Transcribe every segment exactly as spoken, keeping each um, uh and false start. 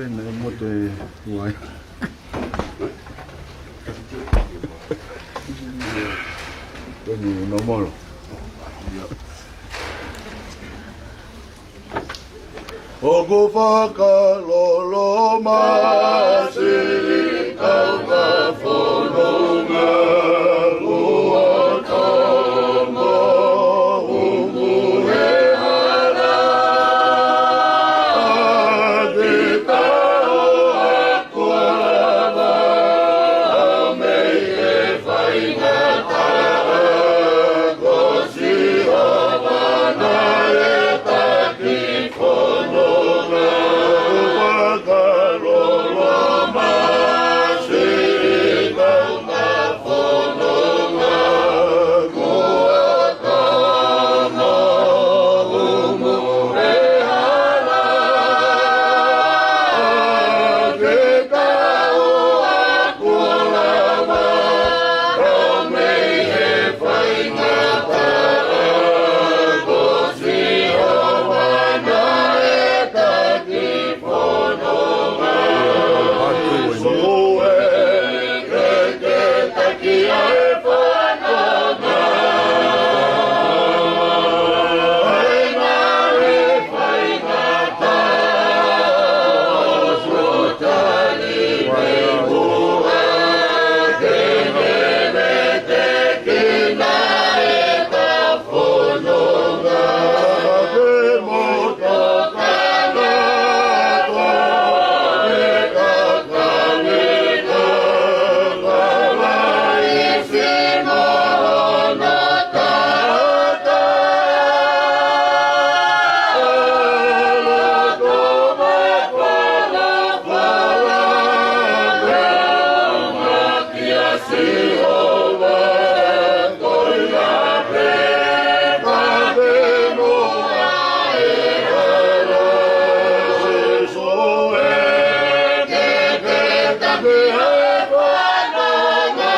Naʻe motu e uai. Ko eni nōmolo. ʻOku fakalolo māsiʻi kau ka fononga kuo tomo umu he hala. ʻA ke tau a kuo lava ʻo mei he faingataʻa ko Sihova naʻe taki fononga. Fakalolo māsiʻi kau ka fononga kuo tomo umu he hala. ʻA ke tau a kuo lava ʻo mei he faingataʻa ko Sihova naʻe taki fononga. Sō e ke ke taki ai fononga. ʻAi mai e faingataʻa ʻo tali mei muʻa ke ne vetekina e ka fononga. Ke motokanga ko e kakangina kalaisi mo hono taʻataʻa. Loto mafalafala pē ʻo kia Sihova ko ia pē ka ke moʻua e hala. Sō e ke ke taki ai fononga.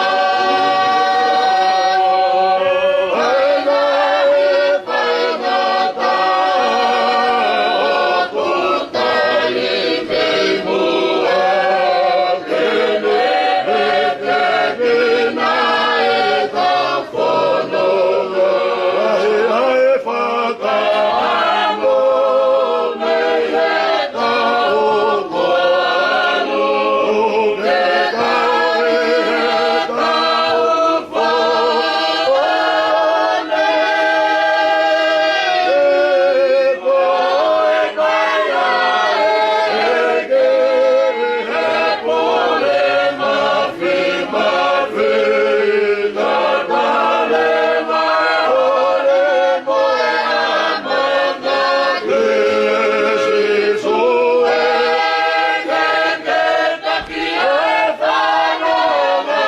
ʻAi mai e faingataʻa ʻo tali mei muʻa ke ne vetekina e ka fononga. ʻAi, ʻai fakaʻamu mei he kau ko anu ke kai he kau fō. Ko e kai ʻa e ʻEiki he pule mafimafi, ka pule mai ʻo ne ko e ʻamanaki. Sīsū e ke ke taki ai fononga.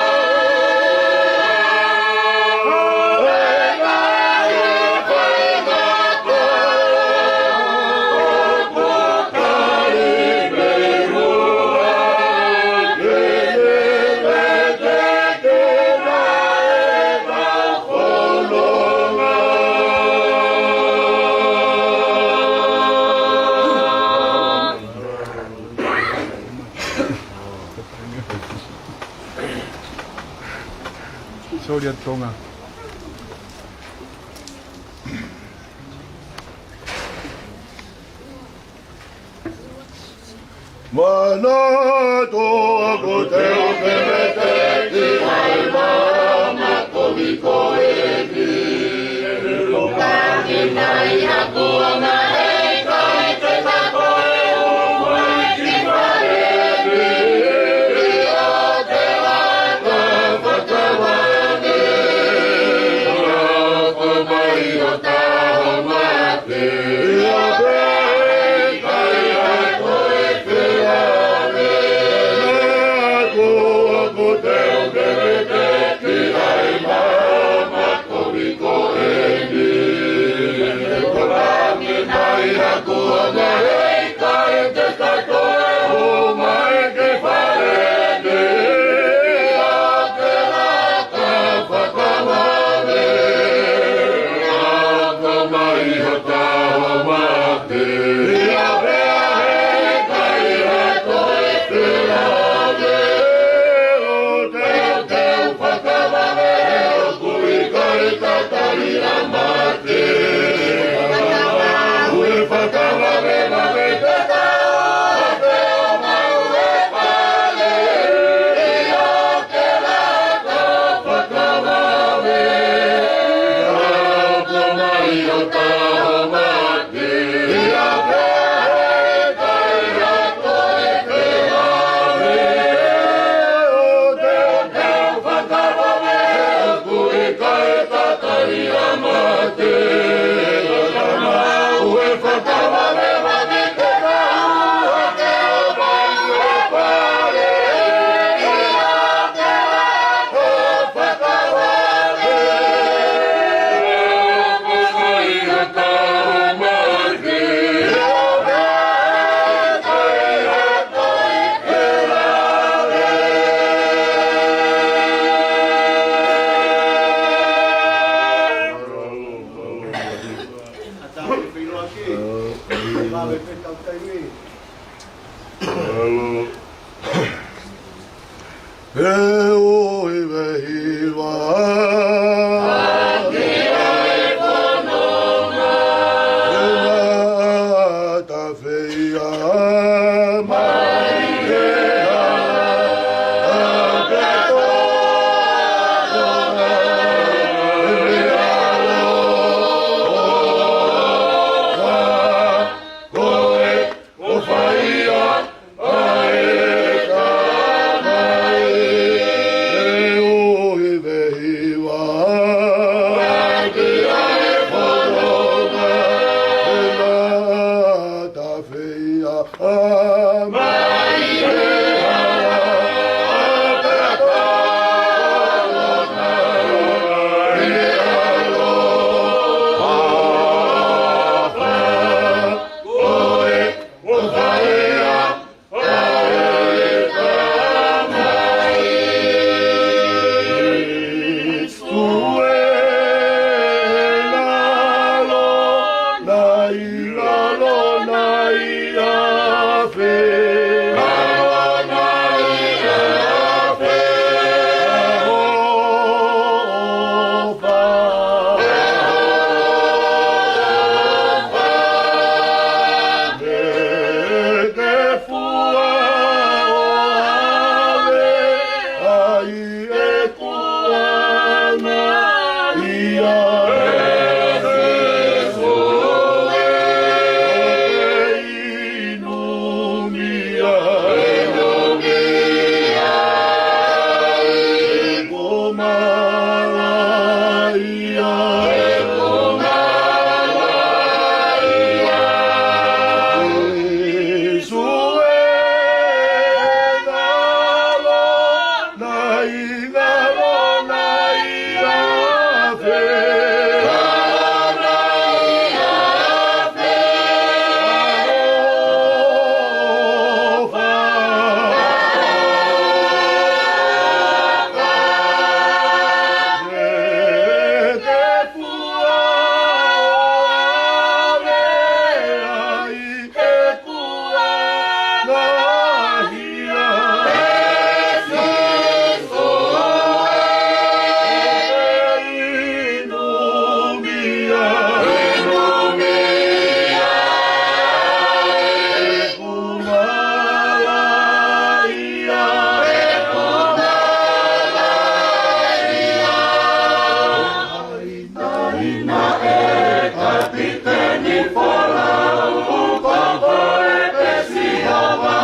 Sorry, Tonga. Manatu ʻoku te u ke veteki ai māmani ko eni. Ko paki mai ha kuonga ʻe ʻikai te ka toe ʻomai ki fale ni. ʻIo, te u laka fakavave, laka mai ʻo taho mate. ʻIo, pea ʻe ʻikai ha toe feʻao. Manatu ʻoku te u ke veteki ai māmani ko eni. Ko paki mai ha kuonga ʻe ʻikai te ka toe ʻomai ki fale ni. ʻIo, te u laka fakavave, laka mai ʻo taho mate. ʻIo, pea ʻe ʻikai ha He ʻuhi vehiva. He ngata feia mai he hala, a pea tō ʻa e hala, ko e ʻofa ia ʻa e Tamai. He ʻuhi vehiva, ʻa e fononga, he ngata feia mai he hala, a pea tō ʻa e hala, ko e ʻofa ia ʻa e Tamai. Sīsū ē, lalo nai, lalo nai ʻa e ʻafe, lalo nai ʻa e ʻafe, ʻa hoʻo ʻofa, ʻa hoʻo ʻofa. He ke fua ʻo ʻave ai ʻeku anga ia, ʻe Sīsū ē, ʻinumi ia, ʻinumi ia, ʻeku malaʻia, ʻeku malaʻia. Sīsū ē, ngalo nai, ngalo nai ʻa e ʻafe, ngalo nai ʻa e ʻafe, ʻa hoʻo ʻofa, ʻa hoʻo ʻofa. He ke fua ʻo ʻave ai ʻeku anga ia, ʻe Sīsū ē, ʻinumi ia, ʻinumi ia, ʻeku malaʻia, ʻeku malaʻia. Taina e kapiteni folau, ko koe pē Sihova,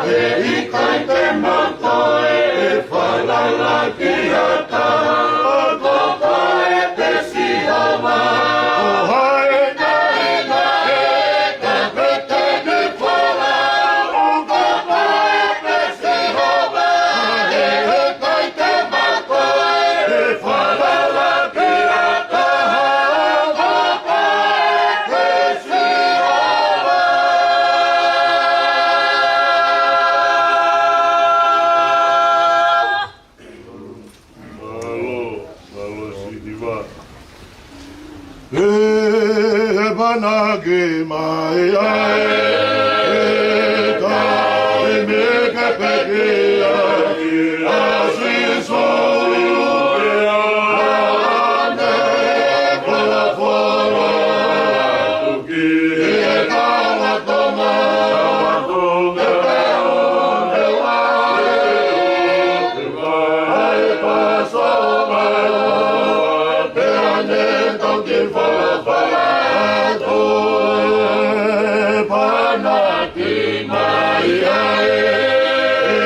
he ʻikai te mau toe falala ki ha taha, ko koe pē Sihova. ʻO hai taina e kapiteni folau, ko koe pē Sihova, he ʻikai te mau toe falala ki ha taha, ko koe pē Sihova. Mālō, mālō Sihova. ʻE panaki mai ʻa e taimi ke pekia ʻa Sīsū, ʻa ʻene folofola ki he kau Tonga, ʻa e Pāsova, pea ne toki folofola atu, ʻe panaki mai ʻa e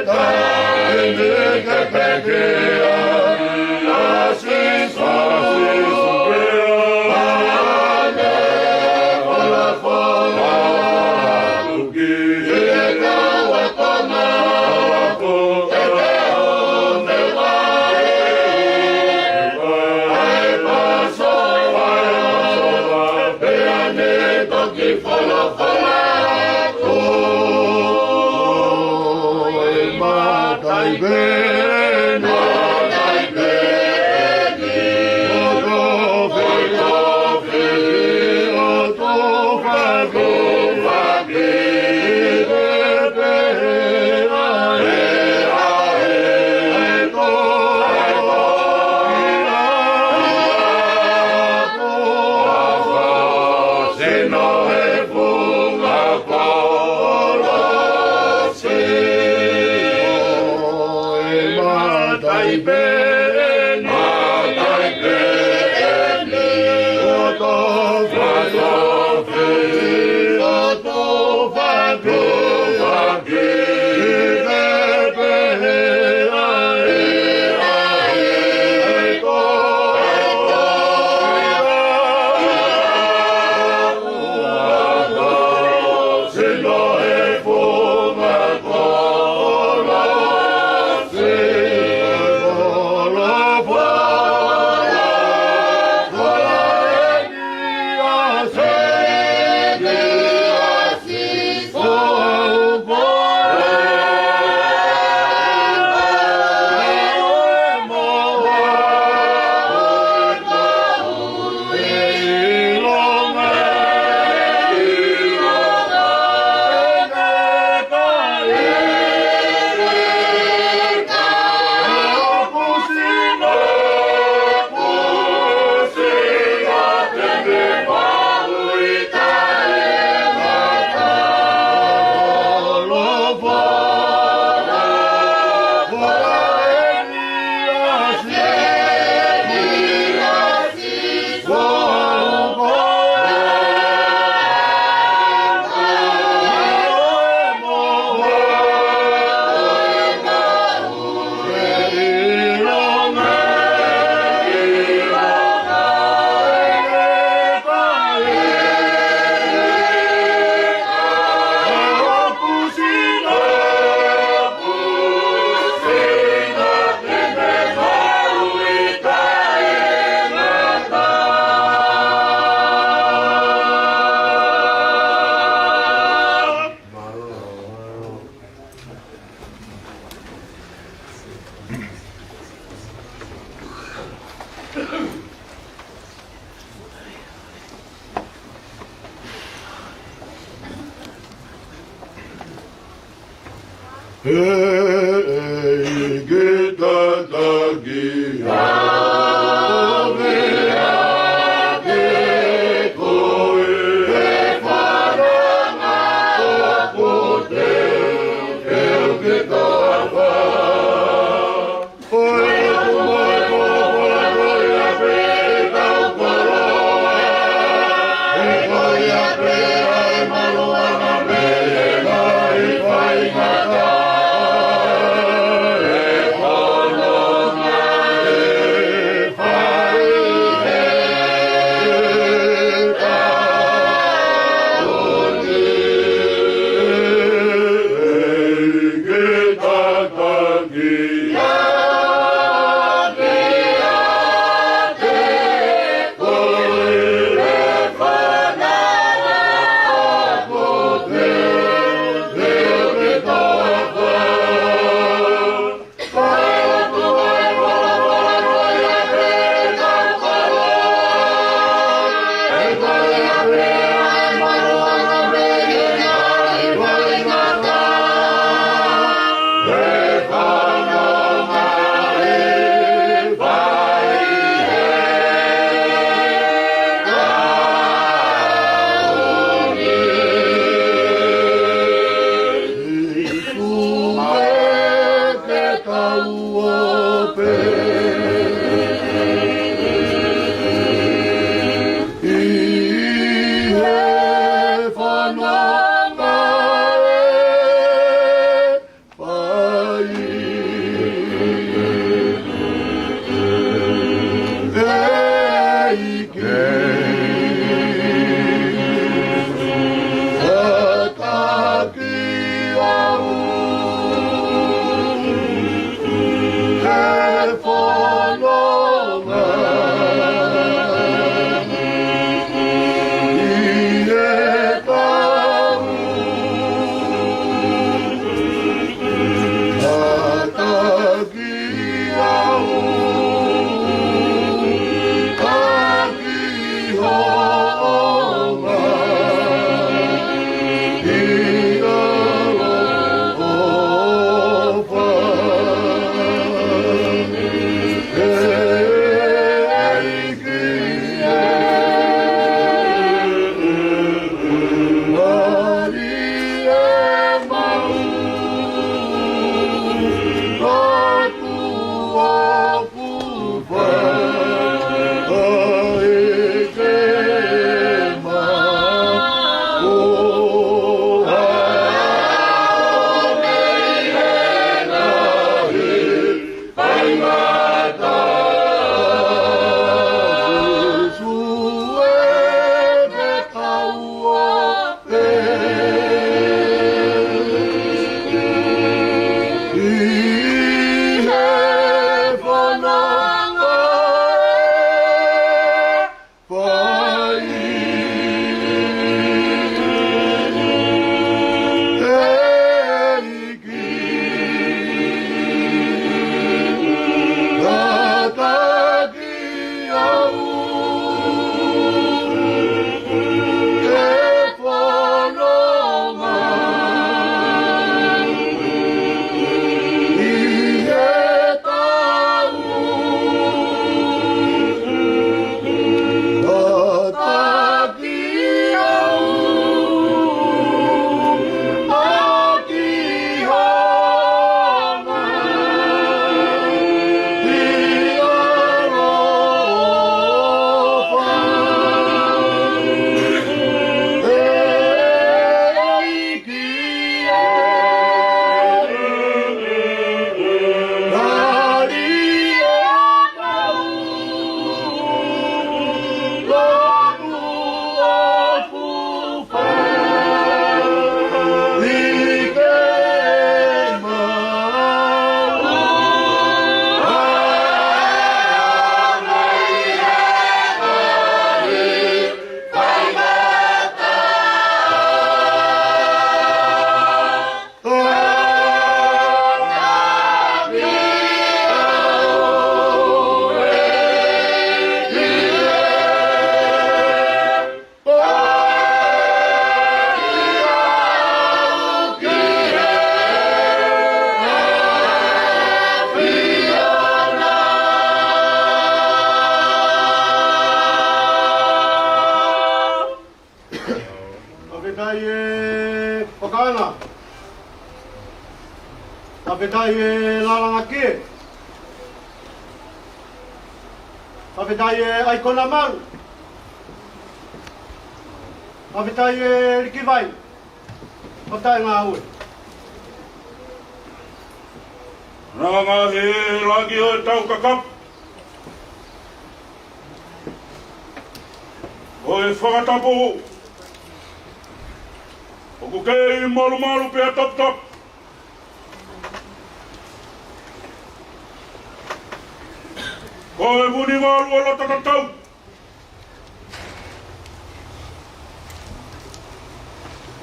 taimi ke pekia ʻa Sīsū, ʻa ʻene folofola atu ki he kau Tonga, ʻa e Pāsova, ʻa e Pāsova, pea ne toki folofola atu, ʻe matai pē, matai pē eni, ʻo tofi, tofi, ʻo ʻEiki, tataki au kiate koe, he fananga ʻoku te u ki toafa. Fakafetaʻi e Pakaanga. Fakafetaʻi e Lālanga Kie. Fakafetaʻi e ʻAikona Malu. Fakafetaʻi e Likivai. Fakafetaʻi e Ngāue. Lālanga he langi ʻo e tau kakapu. ʻO e fakatapu. ʻOku kei malumalu pea taputapu. Ko e Vunivalu ʻo e loto tatau.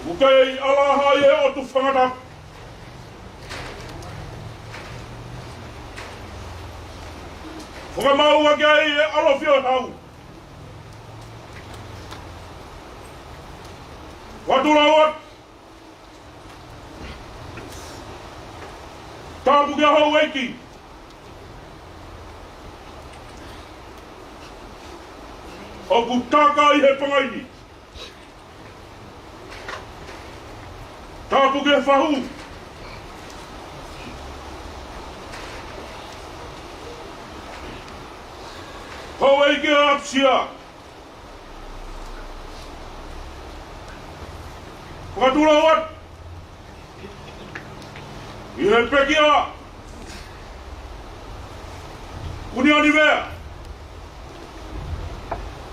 ʻOku kei ʻalaha ʻi he ʻotu fangatapu. Fakamaʻu ʻaki ai e ʻalofi ʻo e hau. Fakatulou atu. Tapu ki he houʻeiki ʻoku taka ʻi he pangai ni. Tapu ki he fahu. Houʻeiki ʻa ʻApisia. Fakatulou atu. ʻI he pekia. Kunianivea.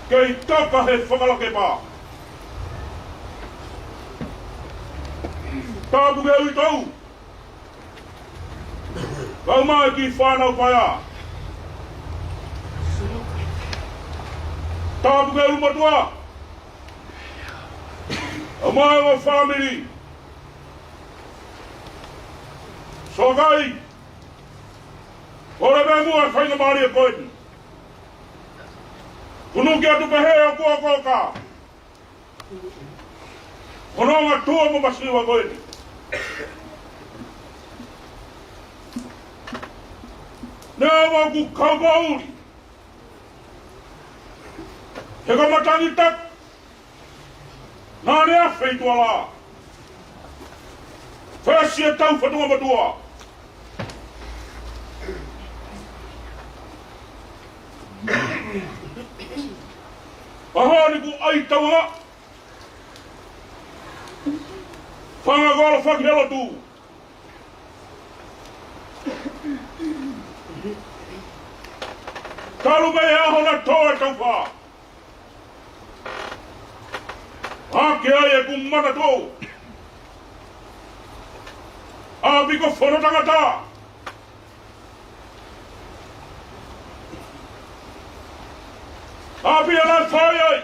Kei taka he fakalakepa. Tapu ki he uitou. Kau mai ki fānau paea. Tapu ki he ʻulumotuʻa. Kau mai ʻo fāmili. Sokai. Kole pē muʻa e faingamālie ko eni. Tunuki atu pehē ʻo kuo koka. Ko hono ngaahi tuʻa mo masiva ko eni. Neongo ʻoku kaupoʻuli. He ko matangi taku. Naʻa ne afe ʻi tuʻa lā. Fesi e tau fatunga matua. ʻAho ni kuo ʻai tauʻanga. Fanga kolo faki he lotu. Talu mei he ʻaho naʻe tō e taufa. Hake ai ʻeku manatu. ʻApi ko Fonotangata. ʻApi ʻa e fai ai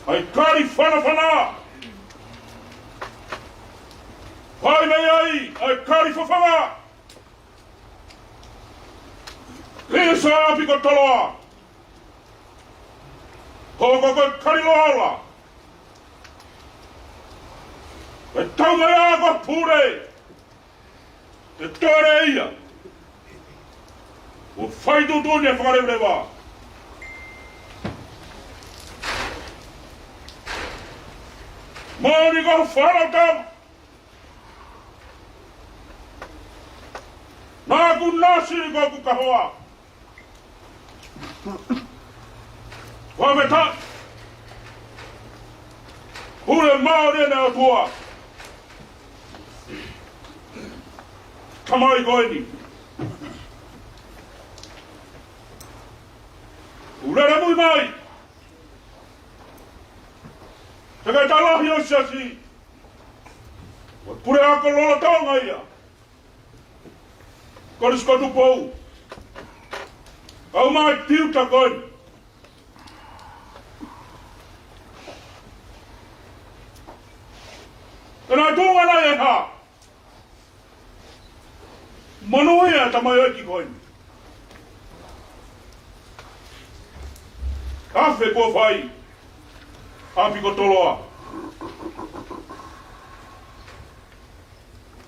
ʻa e kali fanafana. Fai mei ai ʻa e kali fafanga. Lisa ʻapi ko Toloa. Hoko ko e kali loa ola. Ko e tau mai ʻa ko Pule. Ke tore ia. ʻO fai tuʻutuʻuni e fakaleveleva. Moʻoni ko Falautama. Naʻa ku nasi ko ku kahoa. Fakafetaʻi. Pule maoli ʻene ʻOtua. Tamai ko eni. Ulele mui mai. Te ke talohi ʻo siasi. Ko e puleako lolotonga ia. Kolisi ko Tupou. Kau mai tiuta ko eni. Tena tuʻu ana e ha. Monūʻia tamaioʻeiki ko eni. Afe kuo fai. ʻApi ko Toloa.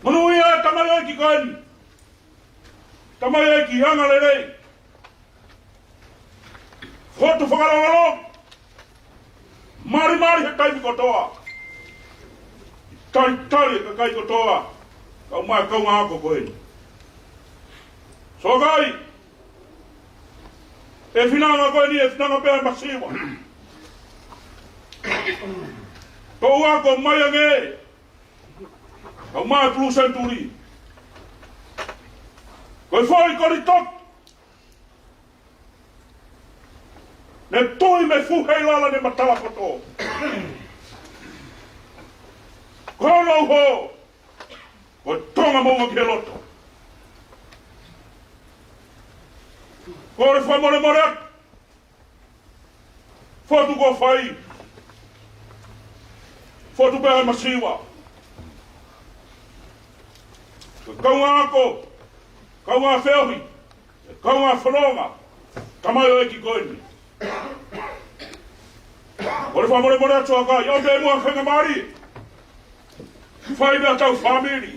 Monūʻia tamaioʻeiki ko eni. Tamaioʻeiki anga lelei. Hotu fakalongolongo. Malimali he taimi kotoa. Talitali he kakai kotoa. Kau mai kaungā ako ko eni. Soakai. ʻE finanga ko eni, ʻe finanga pē ʻa e masiva. Tau ako mai ange. Kau mai pulu senturi. Ko e foʻi koli toki. Ne tui me fuhe ʻi lalo ne matala koto. Ko hono uho. Ko Tonga mo ua ki he loto. Ko e fakamolemole atu. Fotu ko fai. Fotu pē ʻa e masiva. Ko e kaungā ako. Kaungā feohi. Kaungā fononga, tamai ʻo e ʻEiki ko eni. ʻOku ou fakamolemole atu Soakai, ʻomi pē muʻa faingamālie. Fai meʻa tau fāmili.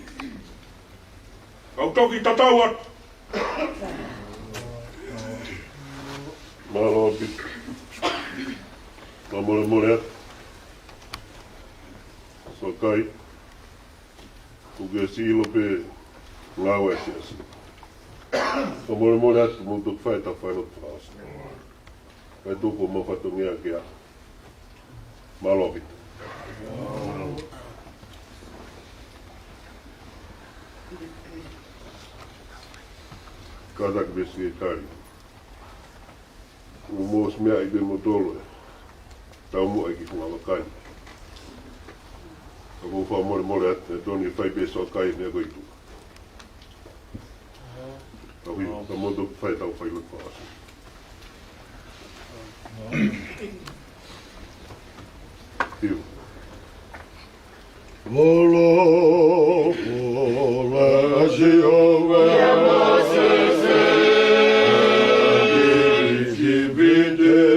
Kau toki tatau atu. Mālō ʻaupito. Fakamolemole atu. Soakai. Kuo ke siʻi ʻilo pē ngāue ʻa e siasi. Fakamolemole atu mou toki fai ʻetau failotu fakaʻosi. Kae tuku mo fatongia kia. Mālō ʻaupito. Kātaki pē Sekelitali. ʻOku mou ʻosi meaʻi pē moutolu e taumuʻa ki he funga vakai. Ka ʻoku ou fakamolemole atu, ʻe tonu ke fai pē Soakai meʻa ko ē ʻi tuʻa. Ka ʻoku ʻi, ka mou toki fai ʻetau failotu fakaʻosi. Tiu. Olo, ola, Sihova, ʻIsipite.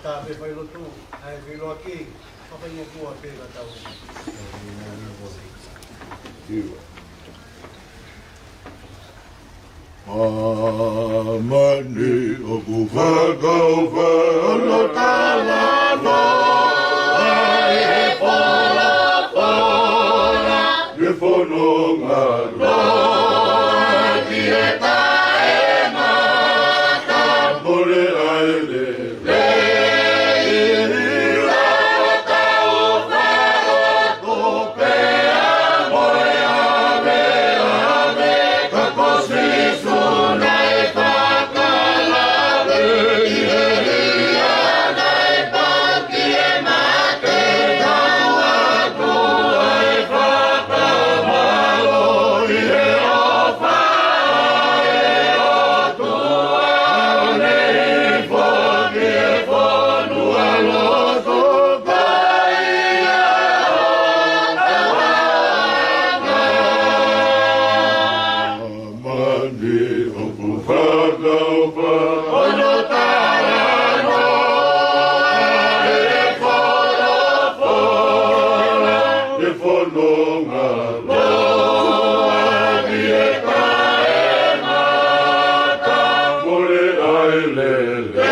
Pea fai lotu, ʻa e feiloaki, fakafaingofua pē ka tau. Māmani ʻoku fakaʻofa hono talanoa ʻa e folofola, ʻa e fononga loa ki he taʻengata, mole ai lelei. Māmani ʻoku fakaʻofa hono talanoa ʻa e folofola, ʻa e fononga loa ki he taʻengata, mole ai lelei.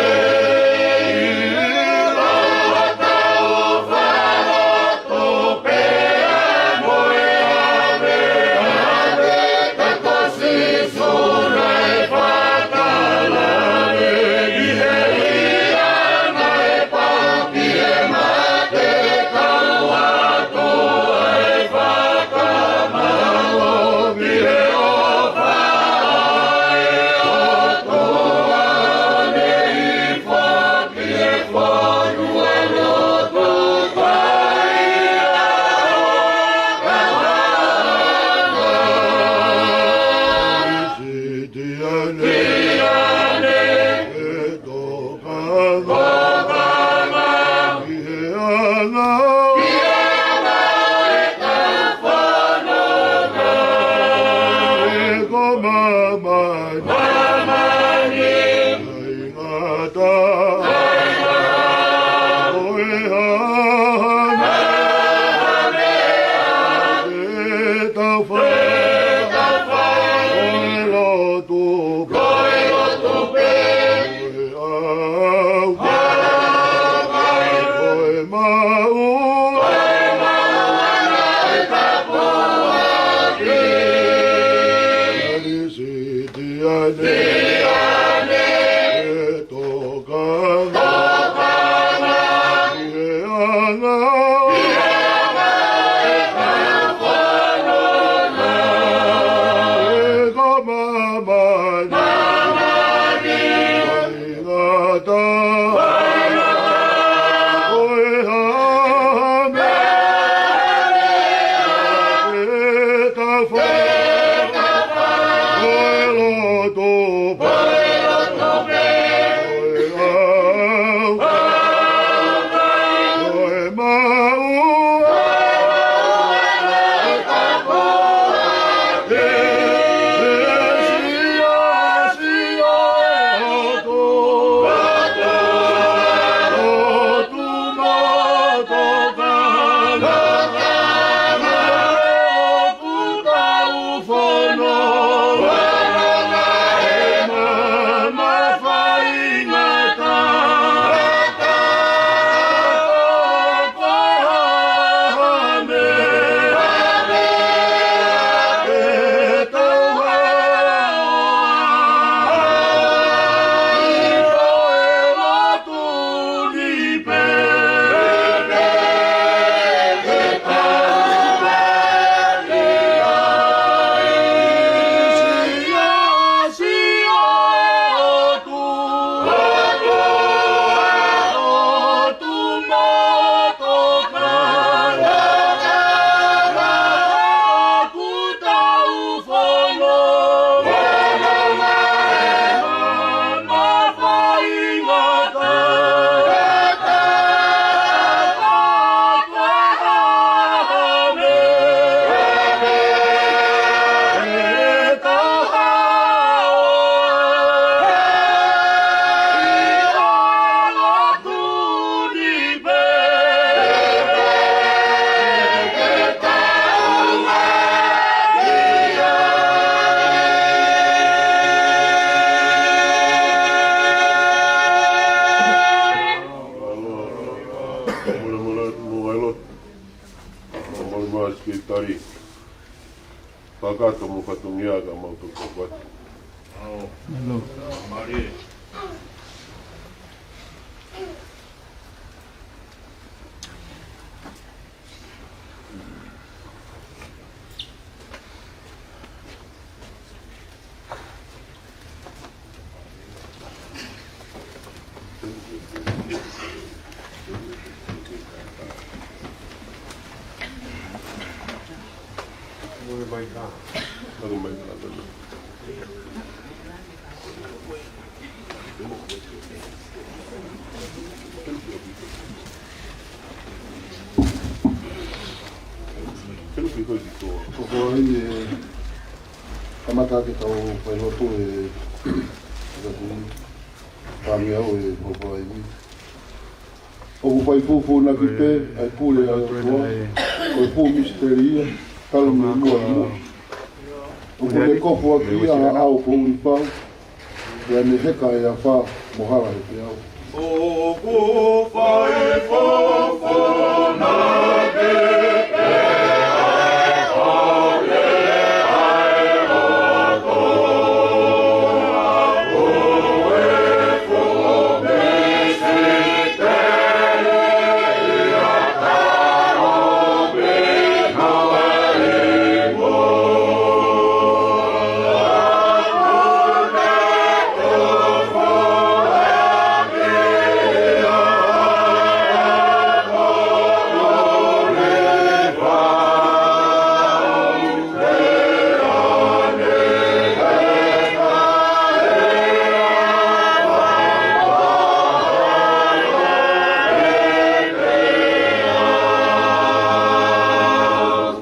Ko māmani, ʻa e ngata ʻo e hana, ʻe tau fai, ʻo e lotu pē, ʻo e ʻau, ʻo e maʻu, ʻa e sitiane, ʻe tokanga ki he anga, ʻe ko māmani, ʻa e ngata ʻo e hana, ʻe tau fai, ʻo e lotu pē, ʻo e ʻau, ʻo e maʻu, ʻe siʻisiʻi atu, atu, atu, Kakato mo fatongia ka mau toko atu. Mālō. Ko e ʻai ē, kamata ke tau fai lotu ē, ʻa e fāmili ʻo e ʻOtua ē. ʻOku fai fufū na ki pē ʻa e pule ʻa e ʻOtua, ko e fuʻu misiteli ia, talu mei muʻa ʻi muʻa. ʻOku ne kofu ʻaki ia ha ʻao ko ʻUnipau, pea ne heka ʻe he afā mo hala ʻe he peau. ʻOku fai fufū na ki pē ʻa e pule ʻa e ʻOtua, ko e fuʻu misiteli ia, talu mei muʻa ʻi muʻa.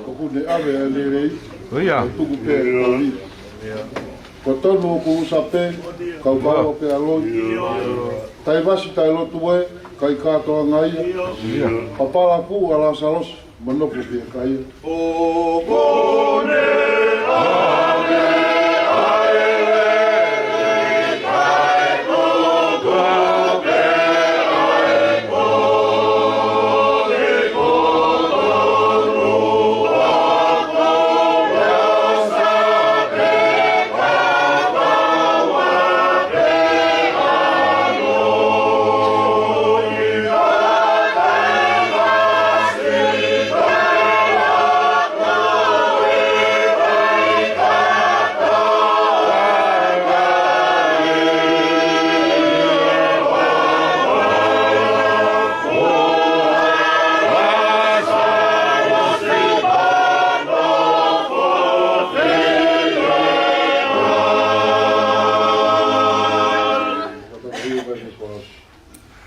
ʻOku ne ʻave ʻa e lelei, ʻo ia, tuku pē ʻa e kovi. Ko tonu ʻoku usa pē, kau kau pē ʻa loi. Taivasi taʻe lotu ē, kai kātoanga ia. Papala fuʻu ʻa Lasalosi, mo nofo pē ʻa e kai. ʻOku ne ʻave ʻa e lelei, kae tuku pē ʻa e kovi. Ko tonu ʻoku usa pē, kau kau pē ʻa loi.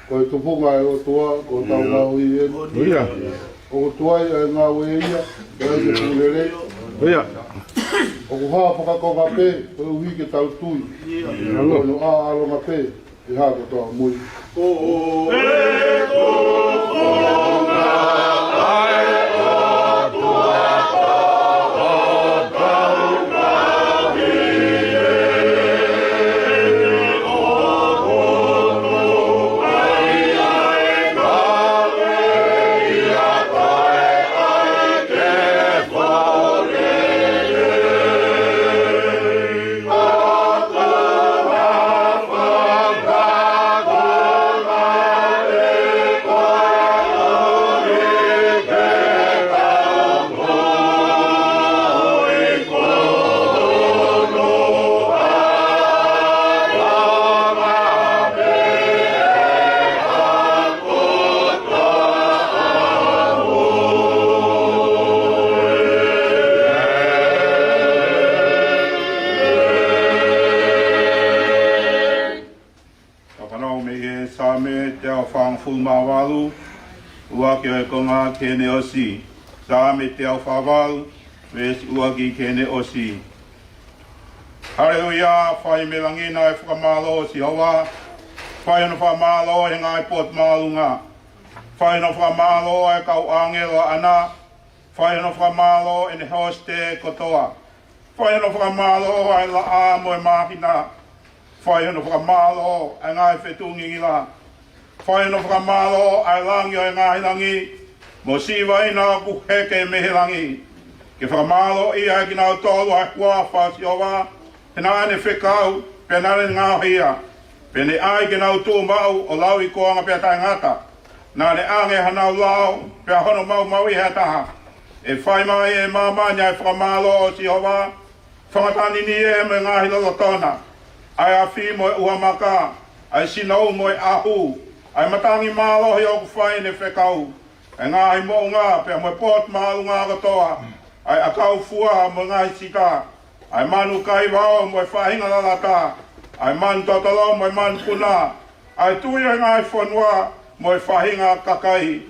Ko e tufunga ʻo e ʻOtua, ko hotau ngāue ē. ʻIo. ʻOku tuai ʻa e ngāue ʻe ia, ʻe ia ke pulele. ʻIo. ʻOku hā fakakonga pē, koeʻuhi ke tau tui. ʻIo. Ko hono ʻaʻalonga pē, ʻe hā kotoa mui. Ko e tufunga ʻa e ʻOtua, Ka fanau mei he Saame teau fāngofulu mā valu, ʻuluaki ʻo e konga ki heʻene ʻosi. Saame teau fā valu, veesi ʻuluaki ki heʻene ʻosi. Haleluia, fai mei langi na ʻa e fakamālō ʻo Sihova. Fai hono fakamālō ʻe he ngaahi potu māʻolunga. Fai hono fakamālō ʻa e kau ʻāngelo ʻaʻana. Fai hono fakamālō ʻene hosite kotoa. Fai hono fakamālō ʻa e laʻā mo e māhina. Fai hono fakamālō ʻa e ngaahi fetuʻu ngingila. Fai hono fakamālō ʻa e langi ʻo e ngaahi langi, mo siʻi vaʻa ʻoku heke mei he langi. Ke fakamālōʻia ʻe kinautolu ʻa e huafa ʻo Sihova, he naʻa ne fekau, pea naʻa ne ngaohi ia. Pea ne ʻai ke nau tuʻu maʻu ʻo lauikuonga pea taʻengata. Naʻa ne ʻange hanau lao, pea hono maumauʻi ʻe ha taha. ʻE fai mai ʻe māmani ʻa e fakamālō ʻo Sihova, fanga tangata ni ē mo e ngaahi lolotona, ʻa e afi mo e ʻuha maka, ʻa e sinou mo e ʻahu, ʻa e matangi mālohi ʻoku fai ʻene fekau, ʻa e ngaahi moʻunga pea mo e potu māʻolunga kotoa, ʻa e ʻakau fua mo e ngaahi sita, ʻa e manu kaivao mo e faʻahinga lalata, ʻa e manu totolo mo e manu puna, ʻa e tui ʻo e ngaahi fonua mo e faʻahinga kakai,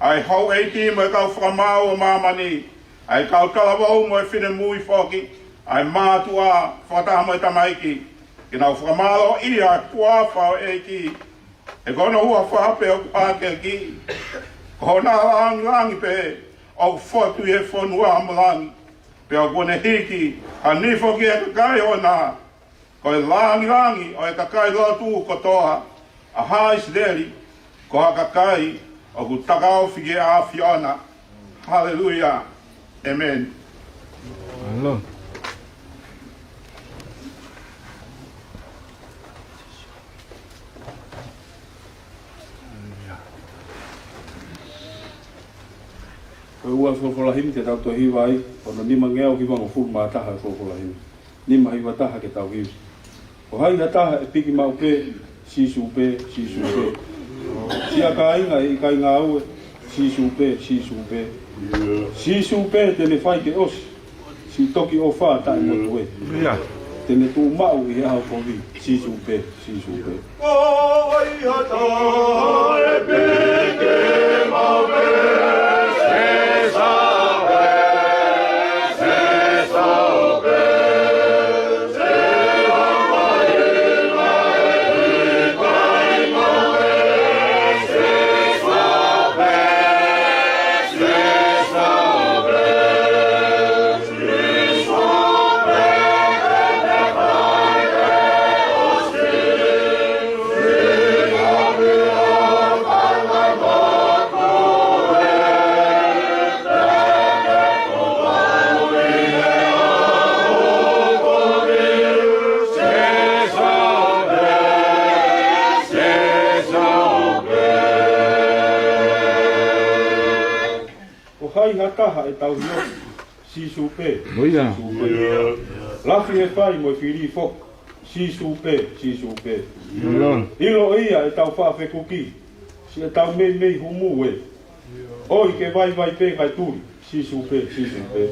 ʻa e houʻeiki mo e kau fakamaau ʻo māmani, ʻa e kau talavou mo e finemui foki, ʻa e mātuʻa fakataha mo e tamaiki, ke nau fakamālōʻia ʻa e huafa ʻo e ʻEiki, he ko hono huafa pē ʻoku ʻākiakiʻi, ko hona lāngilangi pē ʻoku fotu ʻi he fonua mo langi, pea ʻoku ne hiki ha nifo ki he kakai ʻoʻona, ko e lāngilangi ʻo e kakai lotu kotoa ʻa haʻa ʻIsileli, ko ha kakai ʻoku takaofi ki he ʻAfiona. Haleluia. ʻĒmeni. Mālō. Ko e ua folofola himi te tau toe hiva ai, hono nimangeau hivangofulu mā taha e folofola himi. Nima hiva taha ke tau hiva. Ko hai ha taha ʻe piki maʻu pē, Sīsū pē, Sīsū pē. Siʻa kāinga ʻe ʻikai ngāue, Sīsū pē, Sīsū pē. Sīsū pē te ne fai ke ʻosi siʻi toki ʻofa taʻemotuē. Ia. Te ne tuʻu maʻu ʻi he ʻaho kovi, Sīsū pē, Sīsū pē. Ko hai ha taha ʻe tauhi ʻosi, Sīsū pē. Mo ia. Sīsū pē. Lafi ʻe fai mo e fili foki, Sīsū pē, Sīsū pē. Ia. ʻIlo ia ʻetau faʻa fekuki, siʻetau meimei humu ē. ʻOi ke vaivai pē kae tuli, Sīsū pē, Sīsū pē.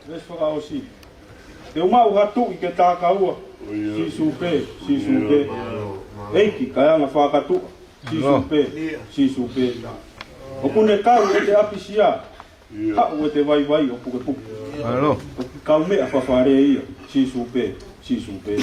Veesi fakaʻosi. Te u maʻu ha tuʻi ke takaua, Sīsū pē, Sīsū pē. ʻEiki, kae anga fakakātoa, Sīsū pē, Sīsū pē. ʻOku ne kau ʻi heʻete ʻapisia, haʻu ʻi heʻete vaivai ʻo pukepuke. Mālō. ʻOku kaumeʻa fafale ia, Sīsū pē, Sīsū pē.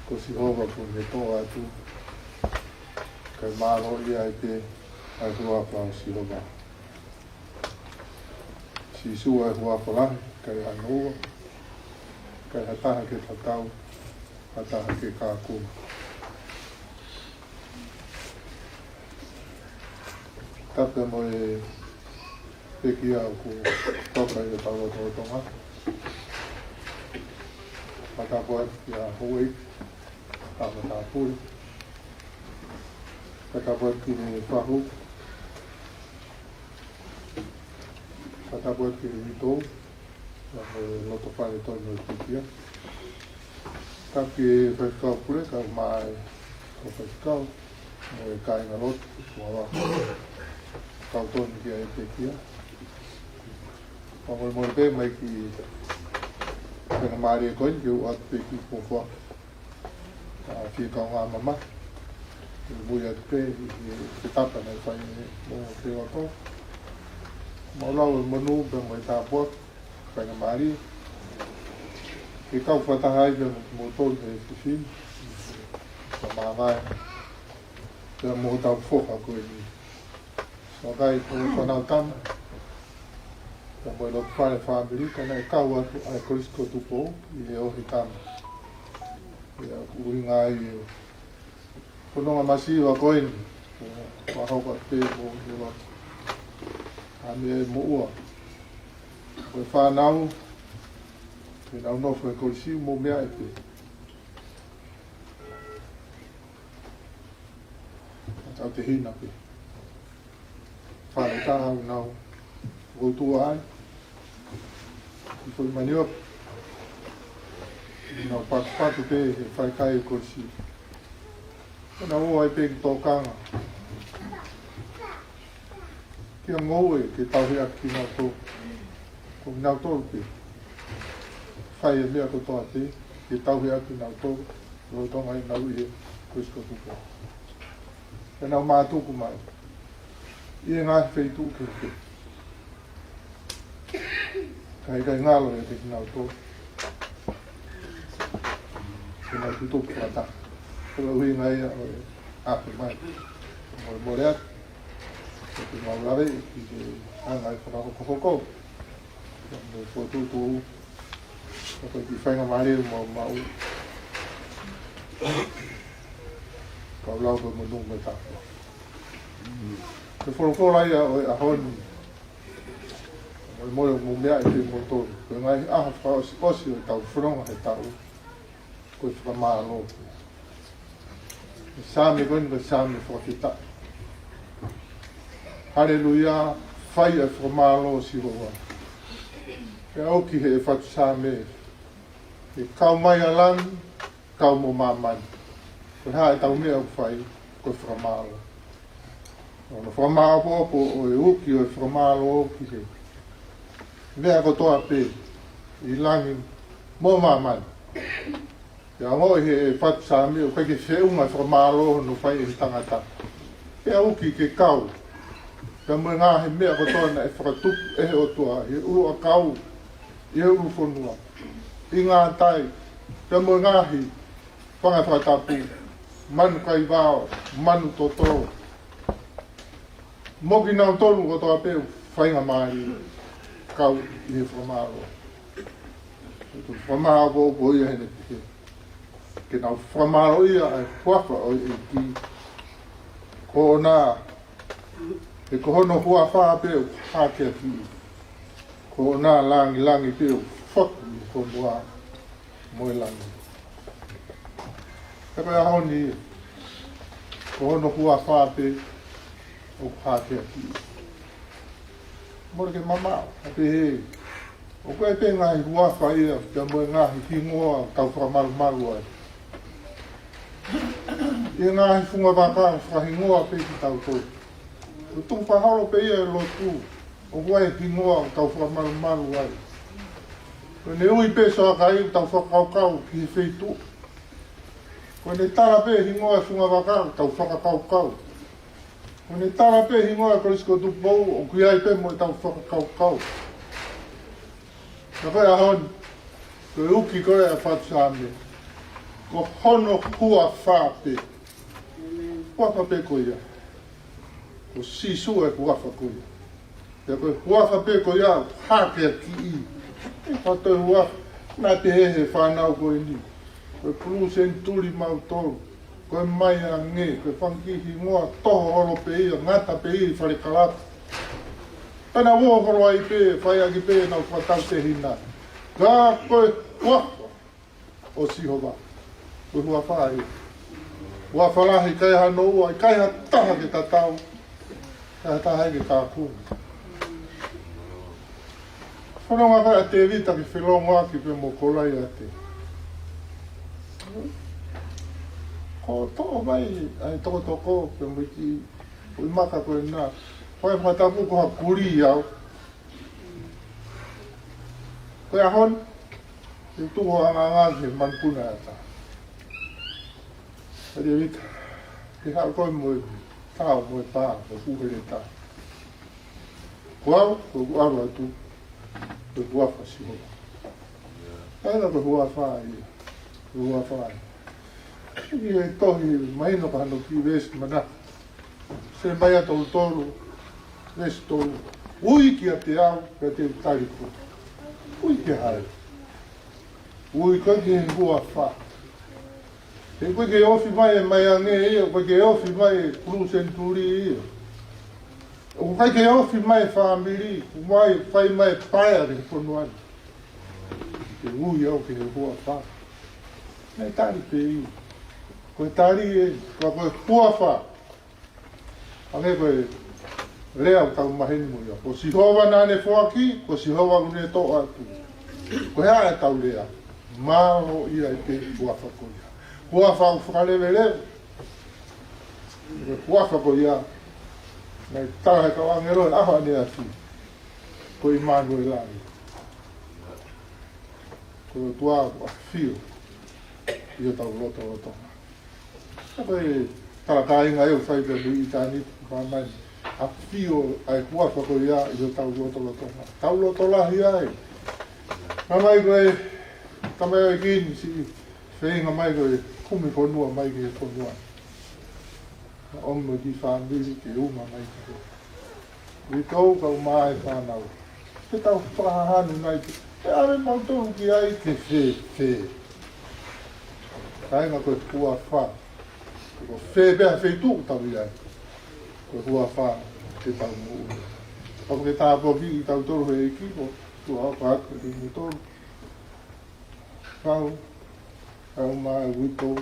Ko Sihova kuo ne toʻo atu, kae mālō ia ai pē ʻa e huafa ʻo Sihova. Sīsū ʻa e huafa lahi, ʻikai hano ua, ʻikai ha taha ke tatau, ha taha ke kākuna. Tapu mo e pekia ʻoku toka ʻi hotau lotolotonga. Fakatapu atu kia Houʻeiki, tama tāpule. Fakatapu atu ki he fahu. Fakatapu atu ki he uitou. Mo e loto fale tonu ʻo e pekia. Tapu ki he faifekau pule, kae ʻumaʻā e kau faifekau, mo e kāingalotu, mo e kau tonu ki ai e pekia. Fakamolemole pē mai ki he faingamālie ko eni ke u ʻoatu pē kiʻi fofoa. ʻA, fie kaungā mamahi. Ke mui atu pē ʻi he, he tapa naʻe fai ʻe he moʻunga Feoakoa. Mau lau e monū pea mo e tāpuaki, faingamālie ke kau fakataha ai pea mo kimoutolu he efiafi ni, ka māvae pea mo hotau foha ko eni. Soakai ko e fānau tama, pea mo e loto fale fāmili, ka naʻe kau atu ʻa e Kolisi ko Tupou ʻi he ʻohi tama. ʻIa, ʻuhinga ai e fononga masiva ko eni, ʻo, ʻo hoko atu pē mo e loto. ʻA e meʻa ʻe moʻua. Ko e fānau, ke nau nofo he kolisi, mou meaʻi pē. Tau tehina pē. Fale taha ʻoku nau ʻotua ai. ʻI Fulimanioke. Nau patupatu pē he falekai ʻo e kolisi. Ko nau ō ai pē ki tōkanga. Kia ngoue ke tauhi ʻaki kinautolu. Ko kinautolu pē. Fai e meʻa kotoa pē, ke tauhi ʻaki kinautolu. Lolotonga ʻenau ʻi he Kolisi ko Tupou. Pea nau mātuku mai ʻi he ngaahi feituʻu kehekehe. Ka ʻikai ngalo ia kiate kinautolu ke nau tutupu fakataha. Ko e ʻuhinga ia ʻo e ʻaho mai. Molemole atu. Ke mau lave ki he anga e fakahokohoko. Mo e fokotuʻutuʻu. Ka ko e kiʻi faingamālie ʻoku mau maʻu. Kau lau ko e monū mo e tāpuaki. Ko e folofola ia ʻo e ʻaho ni. Molemole ʻoku mou meaʻi pē kimoutolu. Ko e ngaahi ʻaho fakaʻosiʻosi ʻo ʻetau fononga he taʻu, ko e fakamālō. Ko e Saame ko eni ko e Saame fakafetaʻi. Haleluia, fai e fakamālō Sihova. Pea ʻoku ʻi he fatu Saame, ke kau mai ʻa langi, kau mo māmani. Ko e hā ʻetau meʻa ʻoku fai, ko e fakamālō. ʻO ne fakamāʻopoʻopo ʻo e uki ʻo e fakamālō ki he meʻa kotoa pē ʻi langi mo māmani. Pea ongoʻi he fatu Saame ʻoku ʻikai ke feʻunga e fakamālō ʻoku fai ʻe he tangata. Pea uki ke kau. Pea mo e ngaahi meʻa kotoa naʻe fakatupu ʻe he ʻOtua, ʻi he ʻuluʻakau, ʻi he ʻulufonua, ʻi ngātai, pea mo e ngaahi fanga fakatapu, manu kaivao, manu toto. Mo kinautolu kotoa pē ʻoku faingamālie kau ʻi he fakamālō. Ko e fakamālō ko ia heni ke, ke nau fakamālōʻia ʻa e huafa ʻo e ʻEiki. Ko hono, he ko hono huafa pē ʻoku hākeakiʻi. Ko hono langilangi pē ʻoku foki ʻi he fonua mo e langi. He ko e ʻaho ni, ko hono huafa pē ʻoku hākeakiʻi. Mole ke mamaʻo, ʻa pehē, ʻoku ʻi ai pē ngaahi huafa ia, pea mo e ngaahi hingoa ʻoku tau fakamalumalu ai. ʻI he ngaahi funga vaka fakahingoa pē kitautolu. Ko e tuʻu fakaholo pē ia e lotu, ʻoku ʻi ai e hingoa ʻoku tau fakamalumalu ai. Ko ʻene ui pē Soakai ʻoku tau fakakaukau ki he feituʻu. Ko ʻene tala pē hingoa e funga vaka ʻoku tau fakakaukau. Ko ʻene tala pē hingoa e Kolisi ko Tupou ʻoku ʻi ai pē mo ʻetau fakakaukau. Ka ko e ʻaho ni, ko e uki ko ē ʻa e fatu Saame, Ko hono huafa pē. Huafa pē ko ia. Ko Sīsū e huafa ko ia. Pea ko e huafa pē ko ia, hake a kiʻi. ʻE fato e huafa, naʻe pehē he fānau ko eni. Ko e pulu senituli mautolu. Ko e mai ange, ko e fanga kiʻi hingoa, toho holo pē ia, ngata pē ia ʻi fale kalapu. Pea nau ō holo ai pē, fai ʻaki pē, nau fakatautehina. Ka ko e huafa ʻo Sihova. Ko e huafa ia. Huafa lahi, ʻikai hano ua, ʻikai ha taha ke tatau. ʻIkai ha taha ke kākū. Fanongo ʻa Tēvita ki he felōngoaki pea mo Kolaiate. Ko e toʻo mai ʻa e tokotoko pea mo e kiʻi ʻuhi maka ko ena. Ko e fakatapu ko ha kulī au. Ko e ʻaho ni, ʻe tuʻu ʻo angaanga he manupuna ʻa e ata. ʻA Tēvita, ke haʻu koe mo e tao mo e pā, mo e kuheletā. Ko au, ko ʻeku ʻalu atu, ko e huafa Sihova. ʻA ia ko e huafa ia, ko e huafa ia. ʻI he tohi, mahino ka hano kiʻi veesi manako. Selemaia tolu tolu, veesi tolu. Ui kiate au, pea te u tali koe. Ui kia hai? Ui koe ki he huafa. He ʻoku ʻikai ke ofi mai e mai ange ia, ʻoku ʻikai ke ofi mai e pulu senituli ia. ʻOku ʻikai ke ofi mai e fāmili, ʻoku ʻikai fai mai e paea ki he fonua ni. Ke ui au ki he huafa. Naʻe tali pē ia. Ko e tali ē, ka ko e huafa. Hangē ko e lea ʻoku tau maheni mo ia. Ko Sihova naʻa ne foaki, ko Sihova ʻoku ne toʻo atu. Ko e hā ʻetau lea? Mālō ia ʻi he huafa ko ia. Huafa ʻoku fakaleveleve. Ko e huafa ko ia, naʻe tala ʻe he kau ʻāngelo he ʻaho ʻaneafi, ko ʻImanuela ia. Ko e ʻOtua ʻoku ʻafio ʻi hotau lotolotonga. Ka ko e tala kāinga ʻoku fai pē mei ʻitāniti, pā mai, ʻafio ʻa e huafa ko ia ʻi hotau lotolotonga. Tau loto lahi ai. Ka mai ko e, ka mai ʻa e kiʻi siʻi feinga mai ko e kumi fonua mai ki he fonua. Naʻa ʻomi mo e kiʻi fāmili ke uma mai ki he. Uitou kae ʻumaʻā e fānau. Ke tau fakahanu nai ke, ke ʻave mautolu ki ai ke fēfē. Kāinga ko e huafa. Ko fē pē ha feituʻu ʻoku tau ʻi ai. Ko e huafa ke tau moʻui. Pea ke tāpuakiʻi kitautolu he ʻEiki ko, ko au ka atu ki mutolu. Kau, kau mai uitou,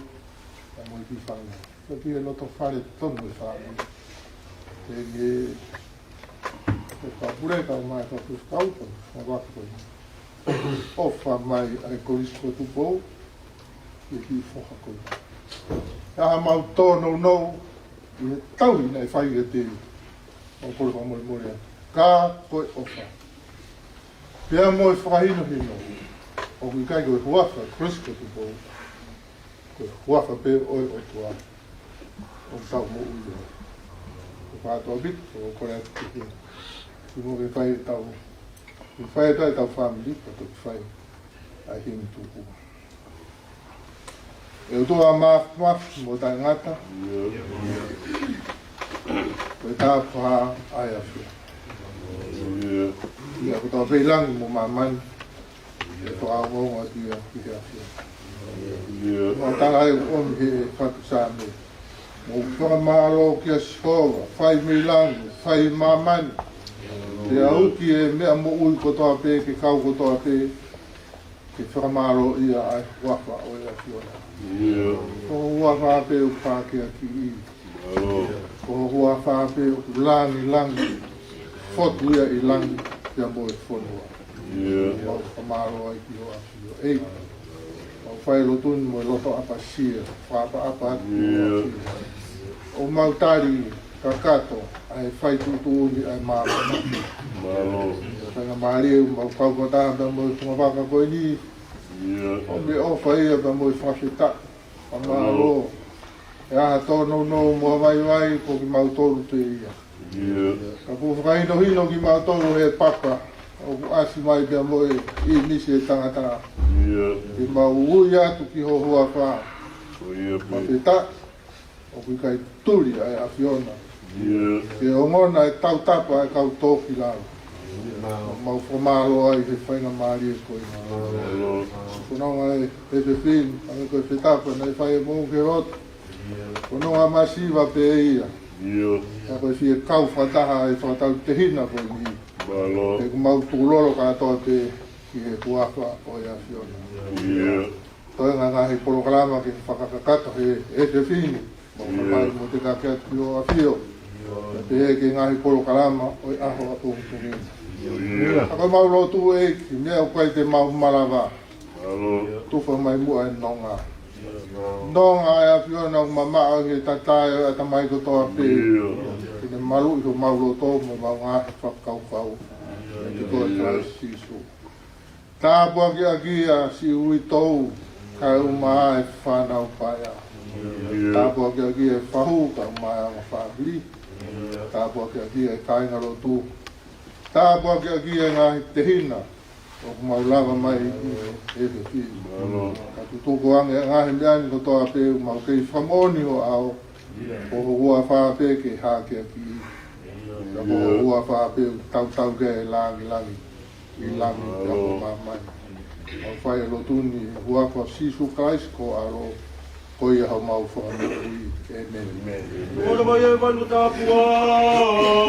kae ʻumaʻā e kiʻi fānau. Ko e kiʻi loto fale tonu e fānau. Ke nge, ko e kapule kau mai ka kusi kau tonu, ka waka ko ia. ʻOfa mai ʻa e Kolisi ko Tupou, ʻi he kiʻi foha ko ia. Ka mau tōnounou, ʻi he tauhi naʻe fai ʻe te, ʻo kole fakamolemole atu. Ka ko e ʻofa. Pea mo e fakahinohino, ʻoku ʻikai ko e huafa Kolisi ko Tupou, ko e huafa pē ʻo e ʻOtua, ʻoku tau moʻui ai. Ko e kātoa ʻaupito, ʻoku ou kole atu ki he, ki mo ke fai ʻetau, ke fai ʻetau fāmili, ka toki fai ʻa e himi tuku. ʻE ʻOtua Māfimafi mo Taʻengata. Ko e tāpuhā ʻa e ʻAfiona. ʻIa kotoa pē ʻi langi mo māmani. ʻE fakaongoongo atu ia ki he ʻAfiona. Mau tala ai ʻomi he fatu Saame. Mou fakamālō kia Sihova, fai mei langi, fai māmani. Pea uki e meʻa moʻui kotoa pē, ke kau kotoa pē. Ke fakamālō ia ʻa e huafa ʻo e ʻAfiona. Ko e huafa pē ʻoku pākia ki ʻi. Ko e huafa pē ʻoku langilangi. Fotu ia ʻi langi pea mo e fonua. Mau fakamālō ai ki ho ʻAfio. ʻEiki. Mau fai lotu ni mo e loto ʻapasia. Fakaʻapaʻapa atu ki ho ʻAfio. ʻOku mau tali kakato, ʻa e fai tuʻutuʻuni, ʻa e mālō. Mālō. Faingamālie, mau kau fakataha pea mo e funga vaka ko eni. ʻIa. ʻOmi e ʻofa ia pea mo e fakafetaʻi. Fakamālō. ʻE ʻi ai ha tōnounou mo ha vaivai, ko kimautolu pē ia. ʻIa. Ka kuo fakahinohino kimautolu he papa. ʻoku ʻasi mai pea mo e ʻinisi ʻo e tangata. ʻIo. Ke mau ui atu ki ho huafa. ʻIo, pea pē. Pea ʻoku ʻikai tuli ʻa e ʻAfiona. ʻIo. Ke ongona e tautapa ʻa e kau tō ki lalo. ʻIo. Mau fakamālō ai he faingamālie ko ia. Mālō. Ko e nonga e, e fefine, ʻa e ko e fetapa naʻe fai ʻe Mou ki he lotu. Ko e nonga masiva pē ia. ʻIo. Ka ko e fie kau fakataha e fakatautehina ko eni. Mālō. He ʻoku mau tukulolo kātoa pē ki he huafa ʻo e ʻAfiona. ʻIo. Toe ngaahi polokalama ke fakakakato he, he fefine. Mau ʻIo. Mai mo te kake atu ki ho ʻAfio. Pea pehē ki he ngaahi polokalama ʻo e ʻaho ʻapongipongi. ʻIo. Ka ko e mau lotu ʻEiki, meʻa ʻoku ʻikai te mau malava. Mālō. Tufa mai muʻa e nonga. Nonga ʻa e ʻAfiona ʻoku mamaʻo he tatae ʻo e ʻatamai kotoa pē. ʻIo. Ke ne maluʻi homau loto mo ʻemau ngaahi fakakaukau. ʻIo. Ko Kalaisi Sīsū. Tāpuakiʻaki ʻa siʻi uitou, kae ʻumaʻā e fānau paea. ʻIo. Tāpuakiʻaki e fahu, kae ʻumaʻā e ongo fāmili. Tāpuakiʻaki e kāingalotu. Tāpuakiʻaki e ngaahi tehina ʻoku mau lava mai ʻi he fefine. Mālō. Ka tutuku ange ngaahi meʻa ni kotoa pē ʻoku mau kei fakamoʻoni ho ʻao. Ko ho huafa pē ke hākeakiʻi. Ka ko ho huafa pē ʻoku tautau ki ai e langilangi. ʻI langi, mālō. Ka ko māmani. Mau fai e lotu ni, huafa ʻo Sīsū Kalaisi ko ho ʻAlo, ko ia homau Fakamoʻui. ʻĒmeni. ʻĒmeni. Ora mai e vanu tāpua.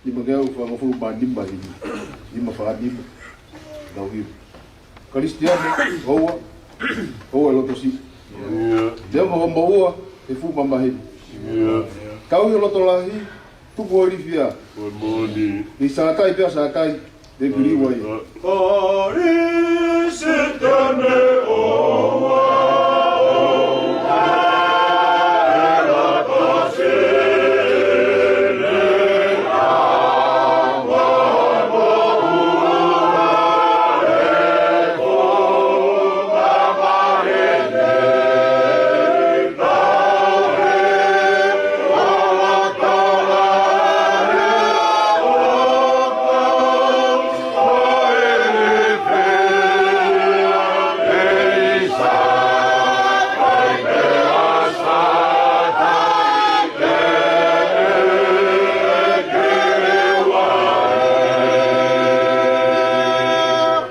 Nima ngeau fāngofulu mā nima himi. Nima fā nima. Tau himi. Kalisitiane, houa, houa loto siʻi. ʻIo. Te amo homo ua, he fuʻu mamahi. ʻIo. Tau ʻi loto lahi, tuku ʻo ilifia. Ko e moʻoni. ʻI Sātai pea Sātai, te kiliu ai. Kalisitiane, houa, houa, e loto siʻi.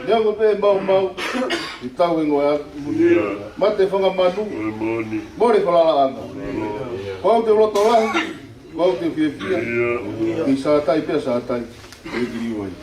Neongo pē maumau ʻi tau e ngoe aku. ʻIo. Mate fanga manu. Ko e moʻoni. Mole falalaʻanga. ʻIo. Ko au te loto lahi. Ko au te fiefia. ʻIo. ʻI Sātai pea Sātai. E kiliu ai.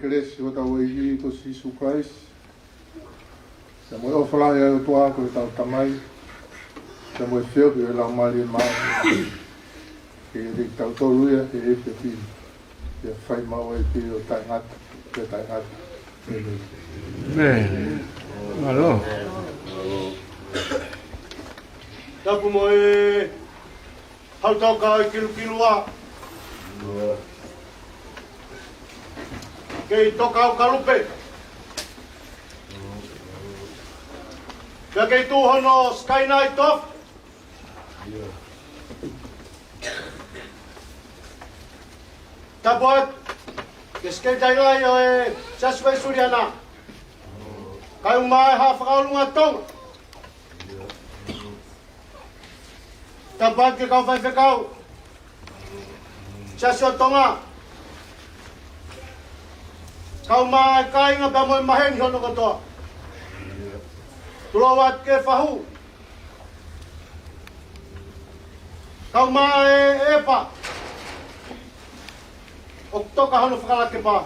kelesi ʻo hotau ʻEiki ko Sīsū Kalaisi, pea mo e ʻofa lahi ʻa e ʻOtua ko hotau Tamai, pea mo e feohi ʻo e Laumālie Māʻoniʻoni, ke ʻiate kitautolu ia he efiafi ni, pea fai maʻu ai pē ʻo taʻengata pea taʻengata. ʻĒmeni. ʻĒmeni. Mālō. Tapu mo e hau tau ka kilukilua. Kei toka au kalupe. Pea kei tuʻu hono sky night off. Tapu atu ki he Sekelitali Lahi ʻo e Siasi Uēsiliana, kae ʻumaʻā e Haʻa Fakaʻolunga Tonga. Tapu atu ki he kau faifekau Siasi ʻo Tonga, kae ʻumaʻā e kāinga pea mo e maheni hono kotoa. Tulou atu ki he fahu, kae ʻumaʻā e ʻepa ʻoku toka hono fakalakepa.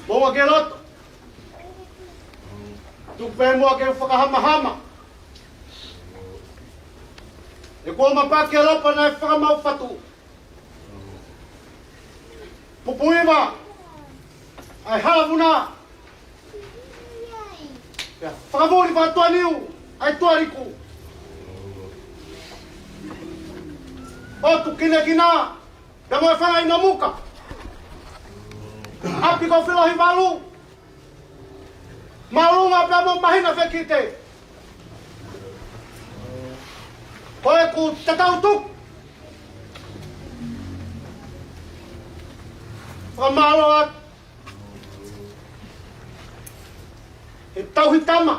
Moʻunga ki he loto, tuku pē muʻa ke u fakahamahama. He kuo mapaki e lopa naʻe fakamaʻu fatu. Pupuiva ʻa e hala vuna, pea fakavuli fakatuʻaniu ʻa e tuʻa liku. ʻOtu kinakina pea mo e fanga ʻino muka, ʻapi ko Filohi Valu, māʻolunga pea mo Mahina Fekite, ko ʻeku tatau tuku fakamālō atu he tauhi tama,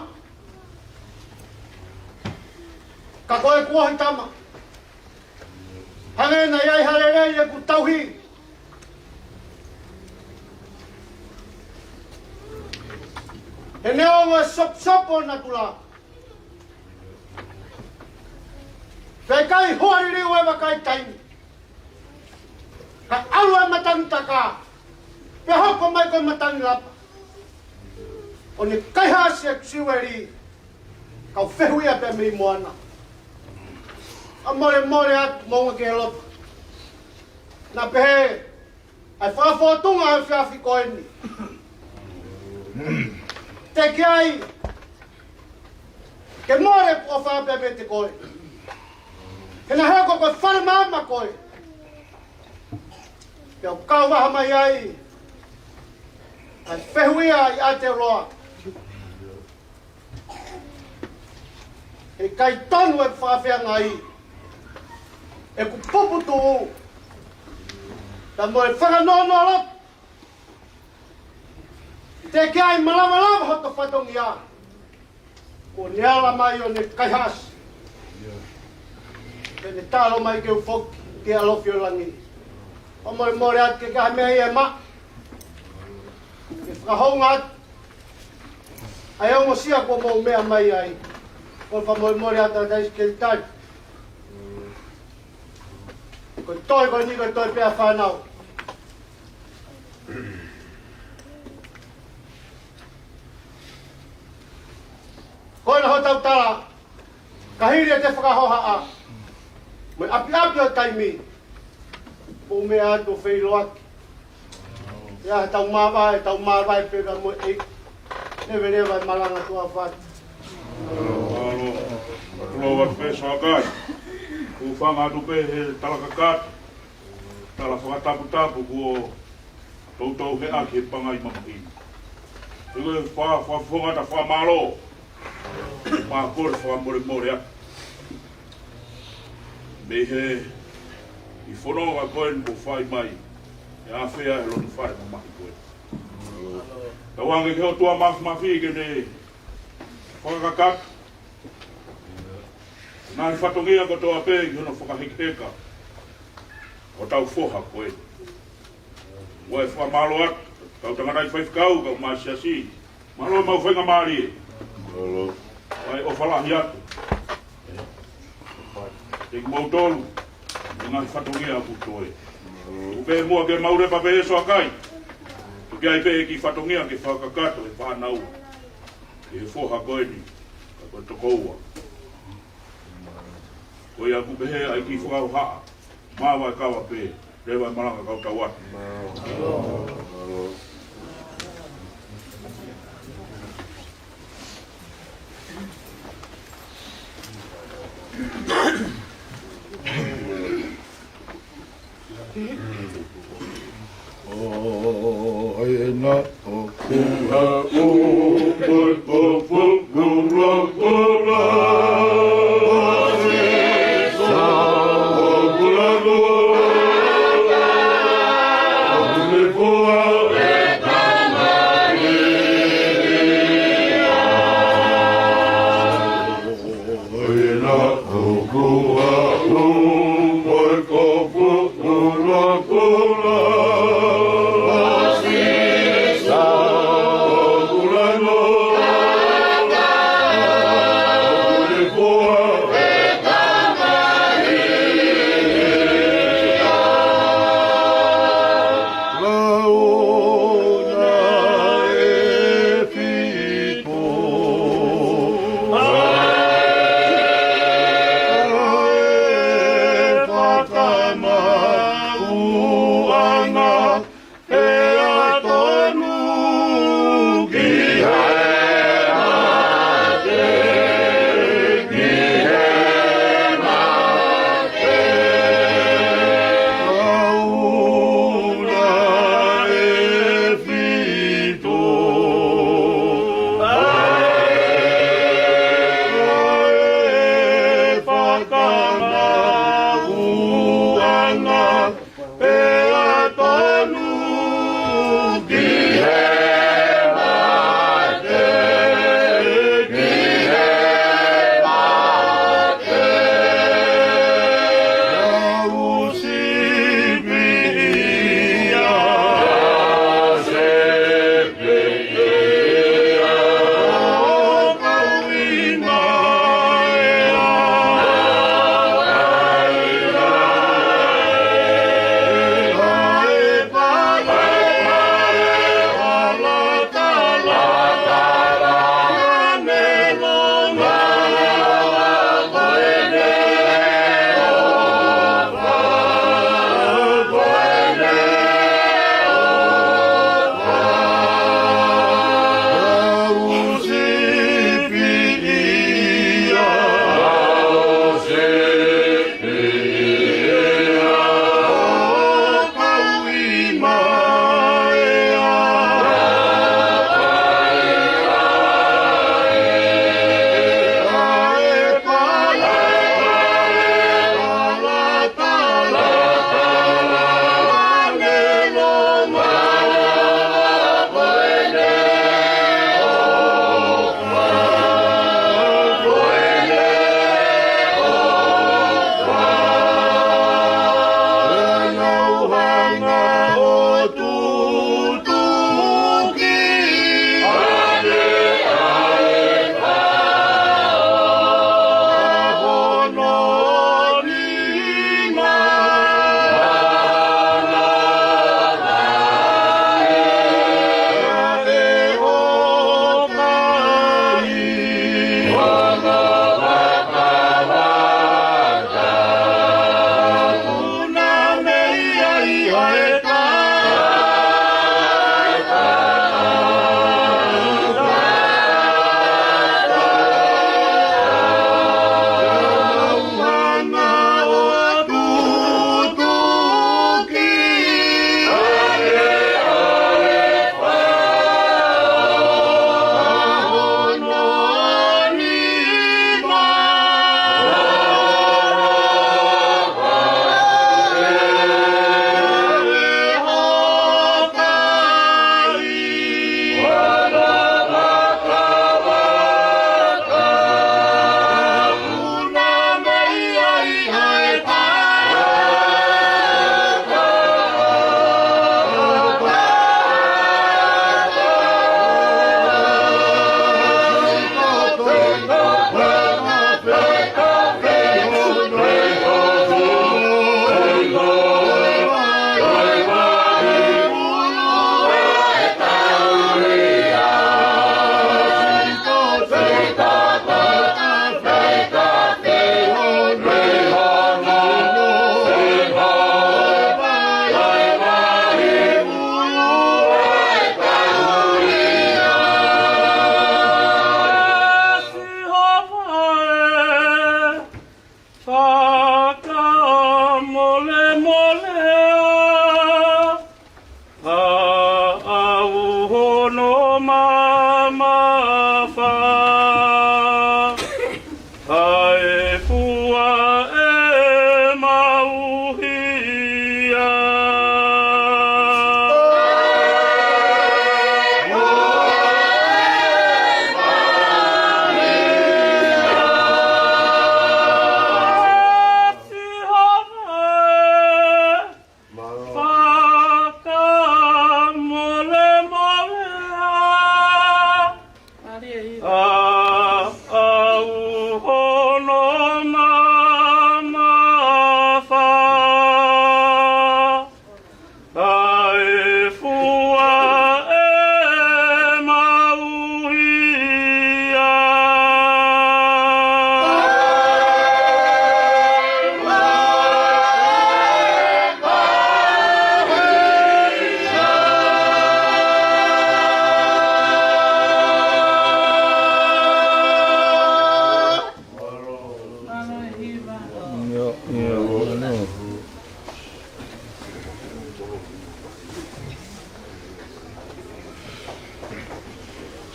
ka ko ʻeku ohi tama. Hangē naʻe ʻi ai ha lelei ʻeku tauhi, he neongo e soposopo natula, pea ʻikai hua liliu e vakai taimi, ka ʻalu e matangi taka, pea hoko mai ko e matangi lapa, ʻo ne kaihaʻasi e siueli, kau fehuʻia pea mei moana. Fakamolemole atu Moʻunga ki he loto. Naʻa pehē ʻa e fakafōtunga ʻo e efiafi ko eni, teʻeki ai ke mole ʻeku ʻofa pea meiate koe, he naʻe hoko ko e fale maama koe, pea u kau vaha mai ai ʻa e fehuʻia ʻi Aotearoa. He ʻikai tonu e fakafeangai ʻeku puputuʻu pea mo e fakanoanoa lotu, teʻeki ai malavalava hoto fatongia. Kuo ne ala mai ʻo ne kaihaʻasi, pea ne taʻalo mai ke u foki ki he ʻalofi ʻo langi. Fakamolemole atu ke ʻikai ha meʻa ia ʻe maʻu ke fakahounga atu ʻa e ongosia kuo mou meʻa mai ai. Ko e fakamolemole atu ʻa e Sekelitali. Ko e toe ko eni ko e toe pē ʻa e fānau. Ko ena hotau tala, ka hili ʻete fakahohaʻa mo e ʻapiʻapi ʻo e taimi, mou meʻa atu ʻo feʻiloaki. ʻIa, tau māvae, tau māvae pē ka mo e ʻEiki. Leveleva e malanga tuʻa fatu. Mālō. Mālō atu pē Sakai. Hūfanga atu pē he tala kakato, tala fakataputapu kuo toutou heʻaki he pangai mamahi. Ko e fa-, fa-, fakafofonga ʻeta fakamālō. Pea kole fakamolemole atu mei he ʻi fononga ko eni kuo fai mai ʻe Afea he loto fale mamahi ko eni. Tauange ki he ʻOtua Māfimafi ke ne fakakakato e ngaahi fatongia kotoa pē ki hono fakahekeheka hotau foha ko eni. Mo e fakamālō atu kau tangataʻi faifekau, kau masiasi. Mālō e mau faingamālie. Mālō. Fai ʻofa lahi atu kiate kimoutolu he ngaahi fatongia kuo toe. ʻOku pehē muʻa ke mau lepa pē ʻi he soakai. ʻOku ʻi ai pē ʻa e kiʻi fatongia ke fakakakato ʻe he fānau ʻi he foha ko eni, ka ko e tokoua. Ko ia ʻoku pehē ai ki fakaoha. Māvae kava pē, leva e malanga kau tau atu.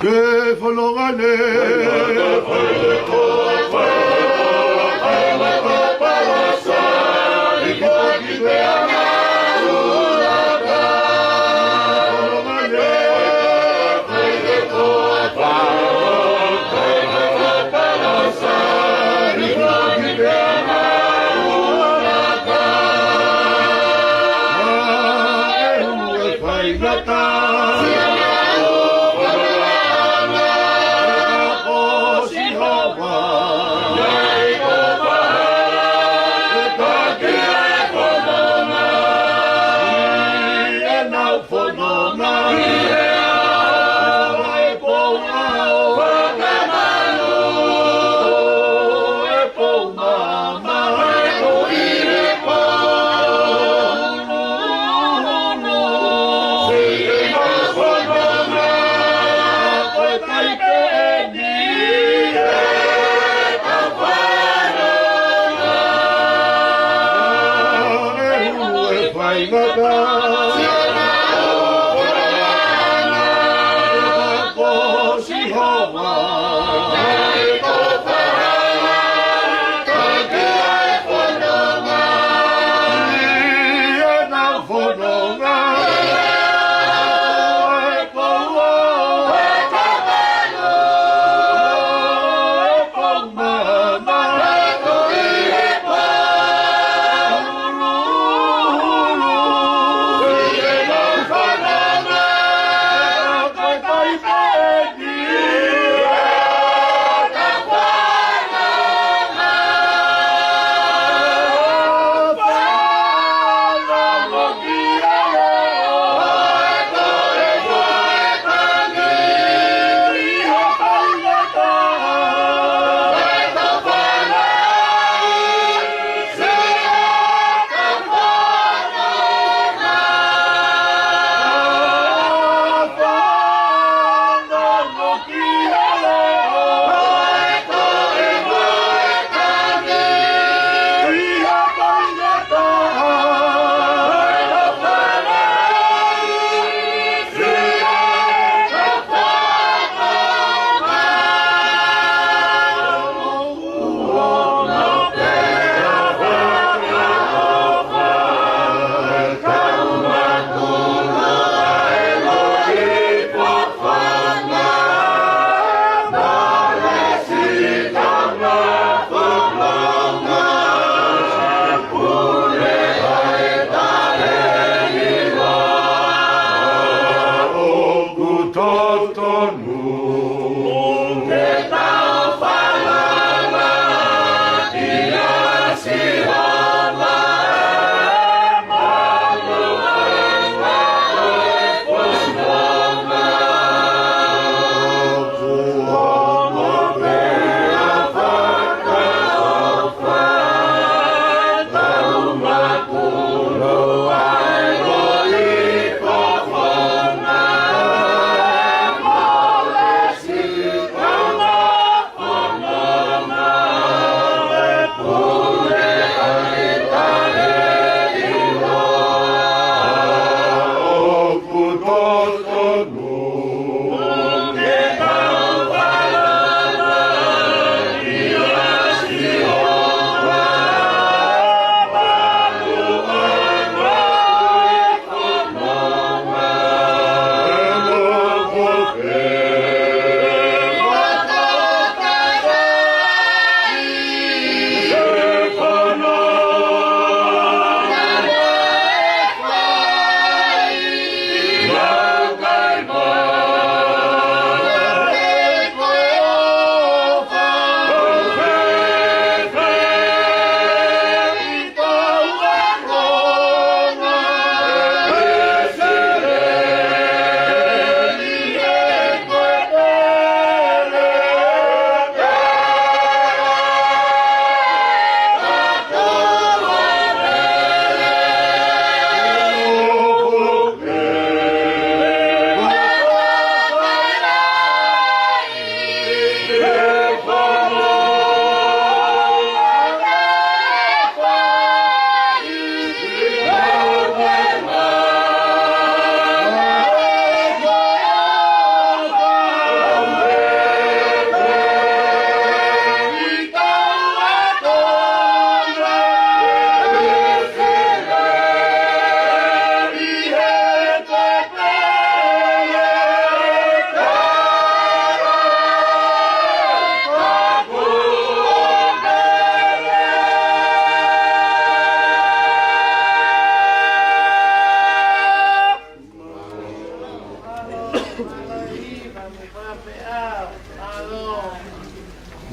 Ke fononga ne.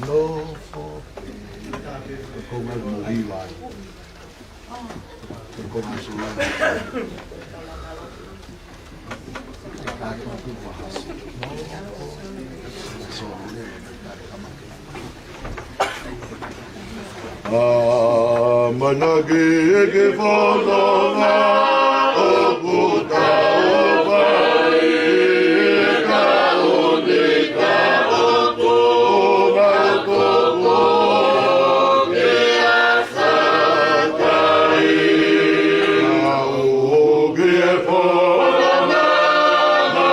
Nofo. Ko e konga ʻo e moʻui vai. Ko e konga ʻo e sula. ʻAmanaki ke fononga ʻoku tau fai, ka ʻoku ʻikai ko ma toko ke a satai. Au ke fononga ʻoku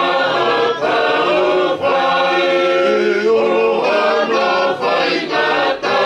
tau fai, ʻo hano fai ngata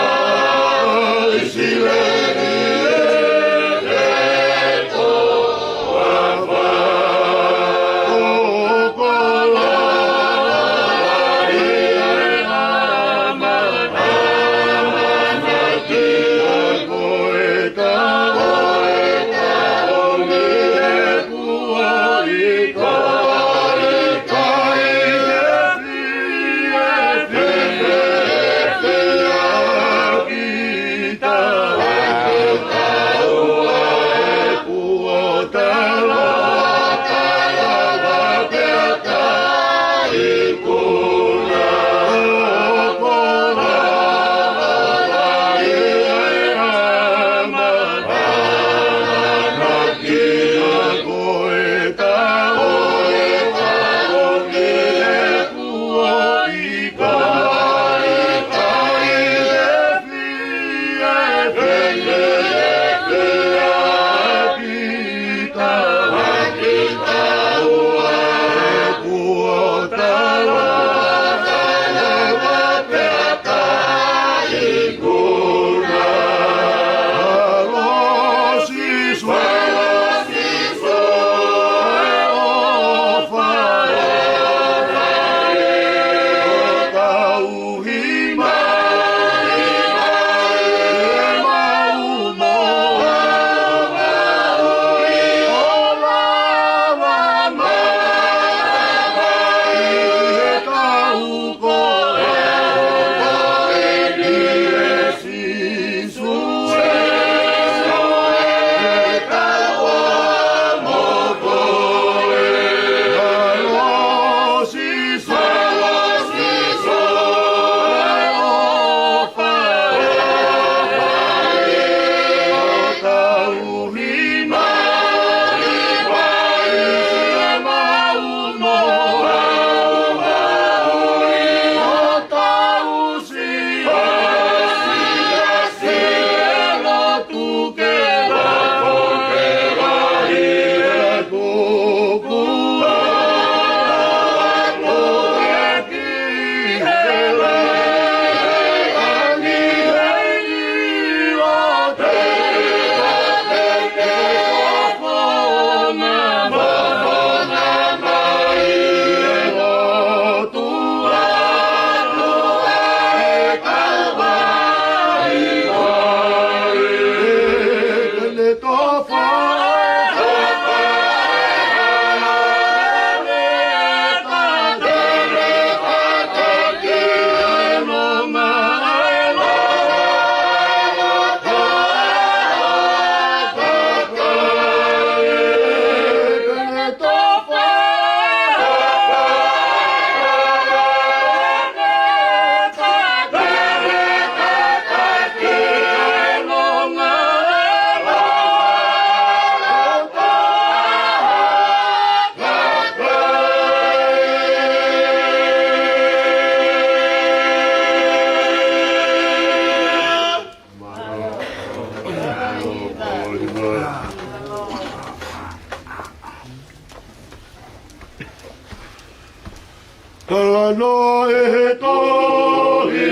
Talanoa ʻe he tohi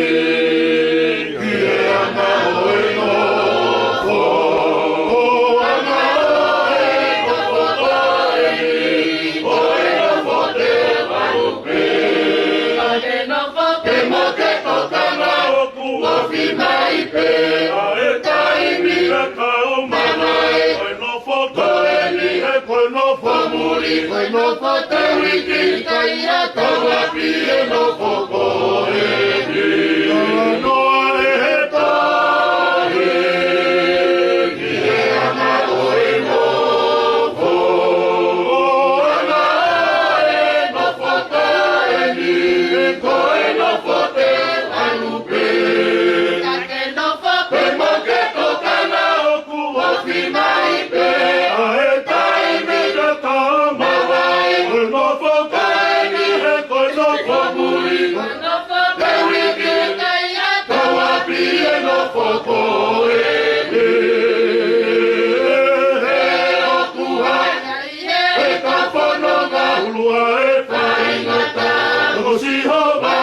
ki he anga ʻo e nofo. ʻO anga ʻo e nofo ko eni, ko e nofo te valu pē. Ka te nofo pē mo te tokanga ʻoku ofi mai pē ʻa e taimi ʻe kau mai. Ko e nofo ko eni, he ko e nofo muli, ko e nofo tauiki, ʻikai ha tau ʻapi he nofo ko eni. ʻOtua ʻe faingataʻa, ko Sihova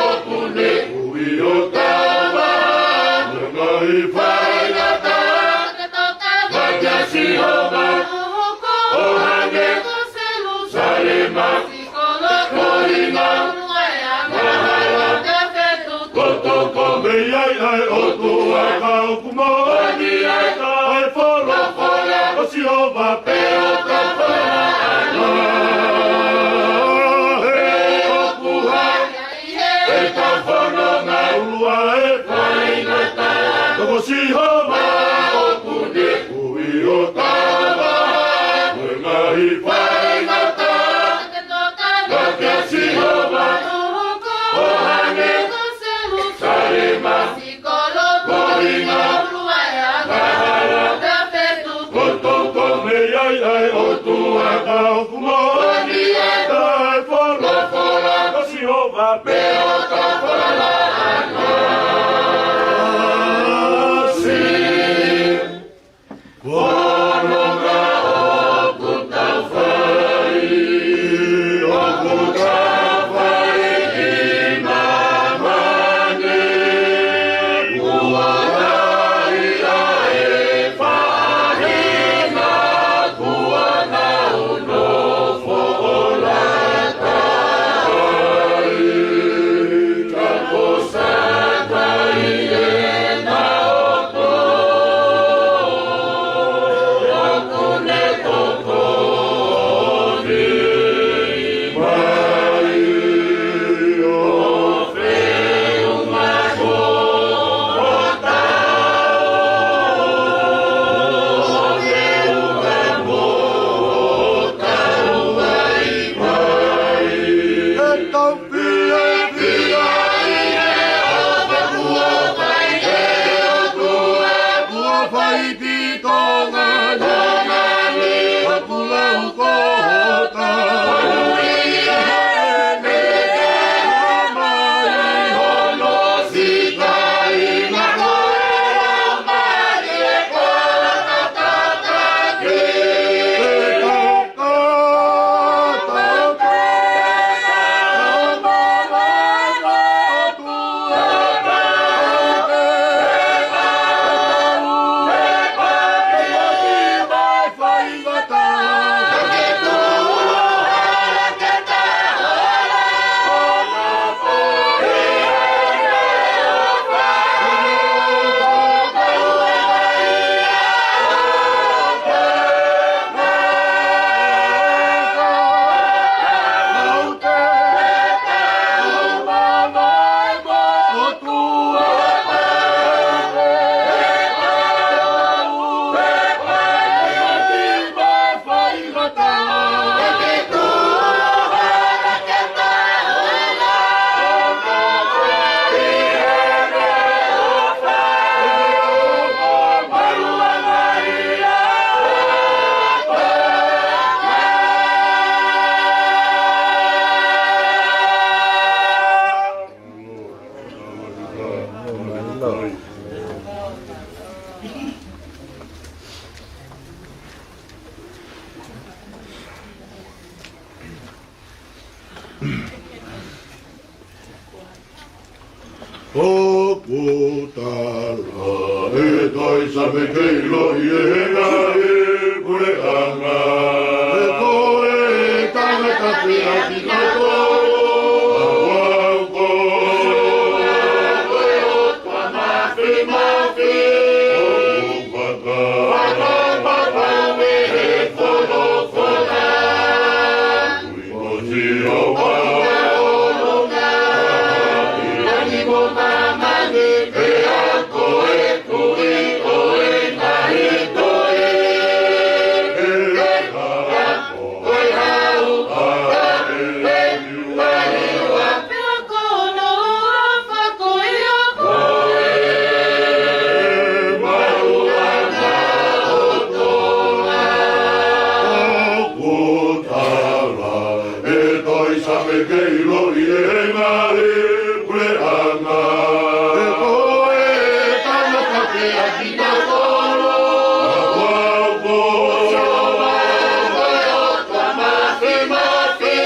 ʻoku ne ui ʻo tau vahaʻa mo e ngaahi faingataʻa. Ka kia Sihova ʻoku hangē ko Selusalema, ko Hinga, angahala, ko toko mei ai ʻa e ʻOtua ka ʻoku moʻoni ai, ka ʻi he folofola ʻa Sihova pē ʻoku tau falala ai. He ʻoku hā ʻetau fononga, ʻOtua ʻe faingataʻa, ko Sihova ʻoku ne ui ʻo tau vahaʻa mo e ngaahi faingataʻa. Ka kia Sihova ʻoku hangē ko Selusalema, ko Hinga, angahala, ko toko mei ai ʻa e ʻOtua ka ʻoku moʻoni ai, ka ʻi he folofola ʻa Sihova pē ʻoku tau falala ai. Fononga ʻoku tau fai, ʻoku tau fai ʻi māmani, kuo lahi ʻa e faʻahinga kuo nau nofo ʻo lata ai. Ka ko Sātai ʻena ʻotu, ʻoku ne tokoni mai ʻo feʻunga mo ʻo tau, ʻo feʻunga mo ʻo tau ai mai. Ke tau ʻOku tala ʻe Tohi Saame ke ʻiloʻi ʻe he ngaahi puleʻanga, ʻe koe tangata pē ʻa kinautolu, ʻa au ko e ʻOtua Māfimafi, ʻoku fakapapauʻi ʻe he folofola. ʻE Tohi Saame ke ʻiloʻi ʻe he ngaahi puleʻanga, ʻe koe tangata pē ʻa kinautolu, ʻa au ko e ʻOtua Māfimafi,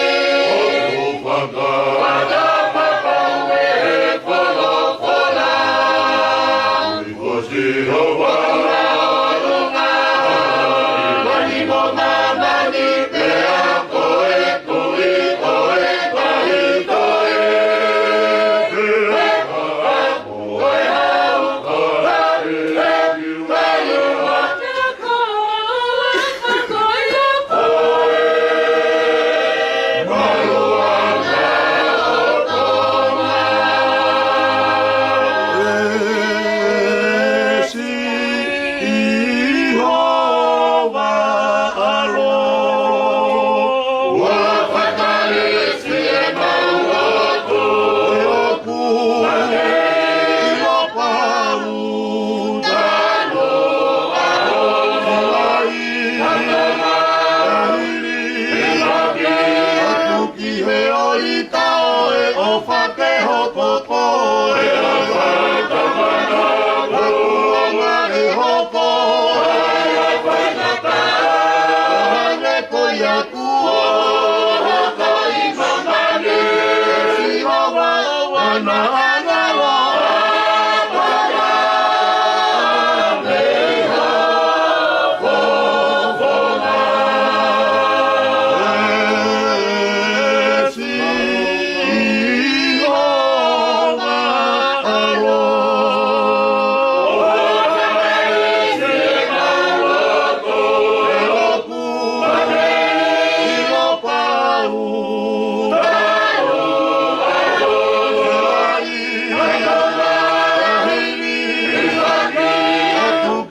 Fakahoko koe, ʻoku ʻomi e hoko, hangē ko ia kuo hoko ʻi māmani, ʻe Sihova ʻoku ʻi ana ʻāngelo,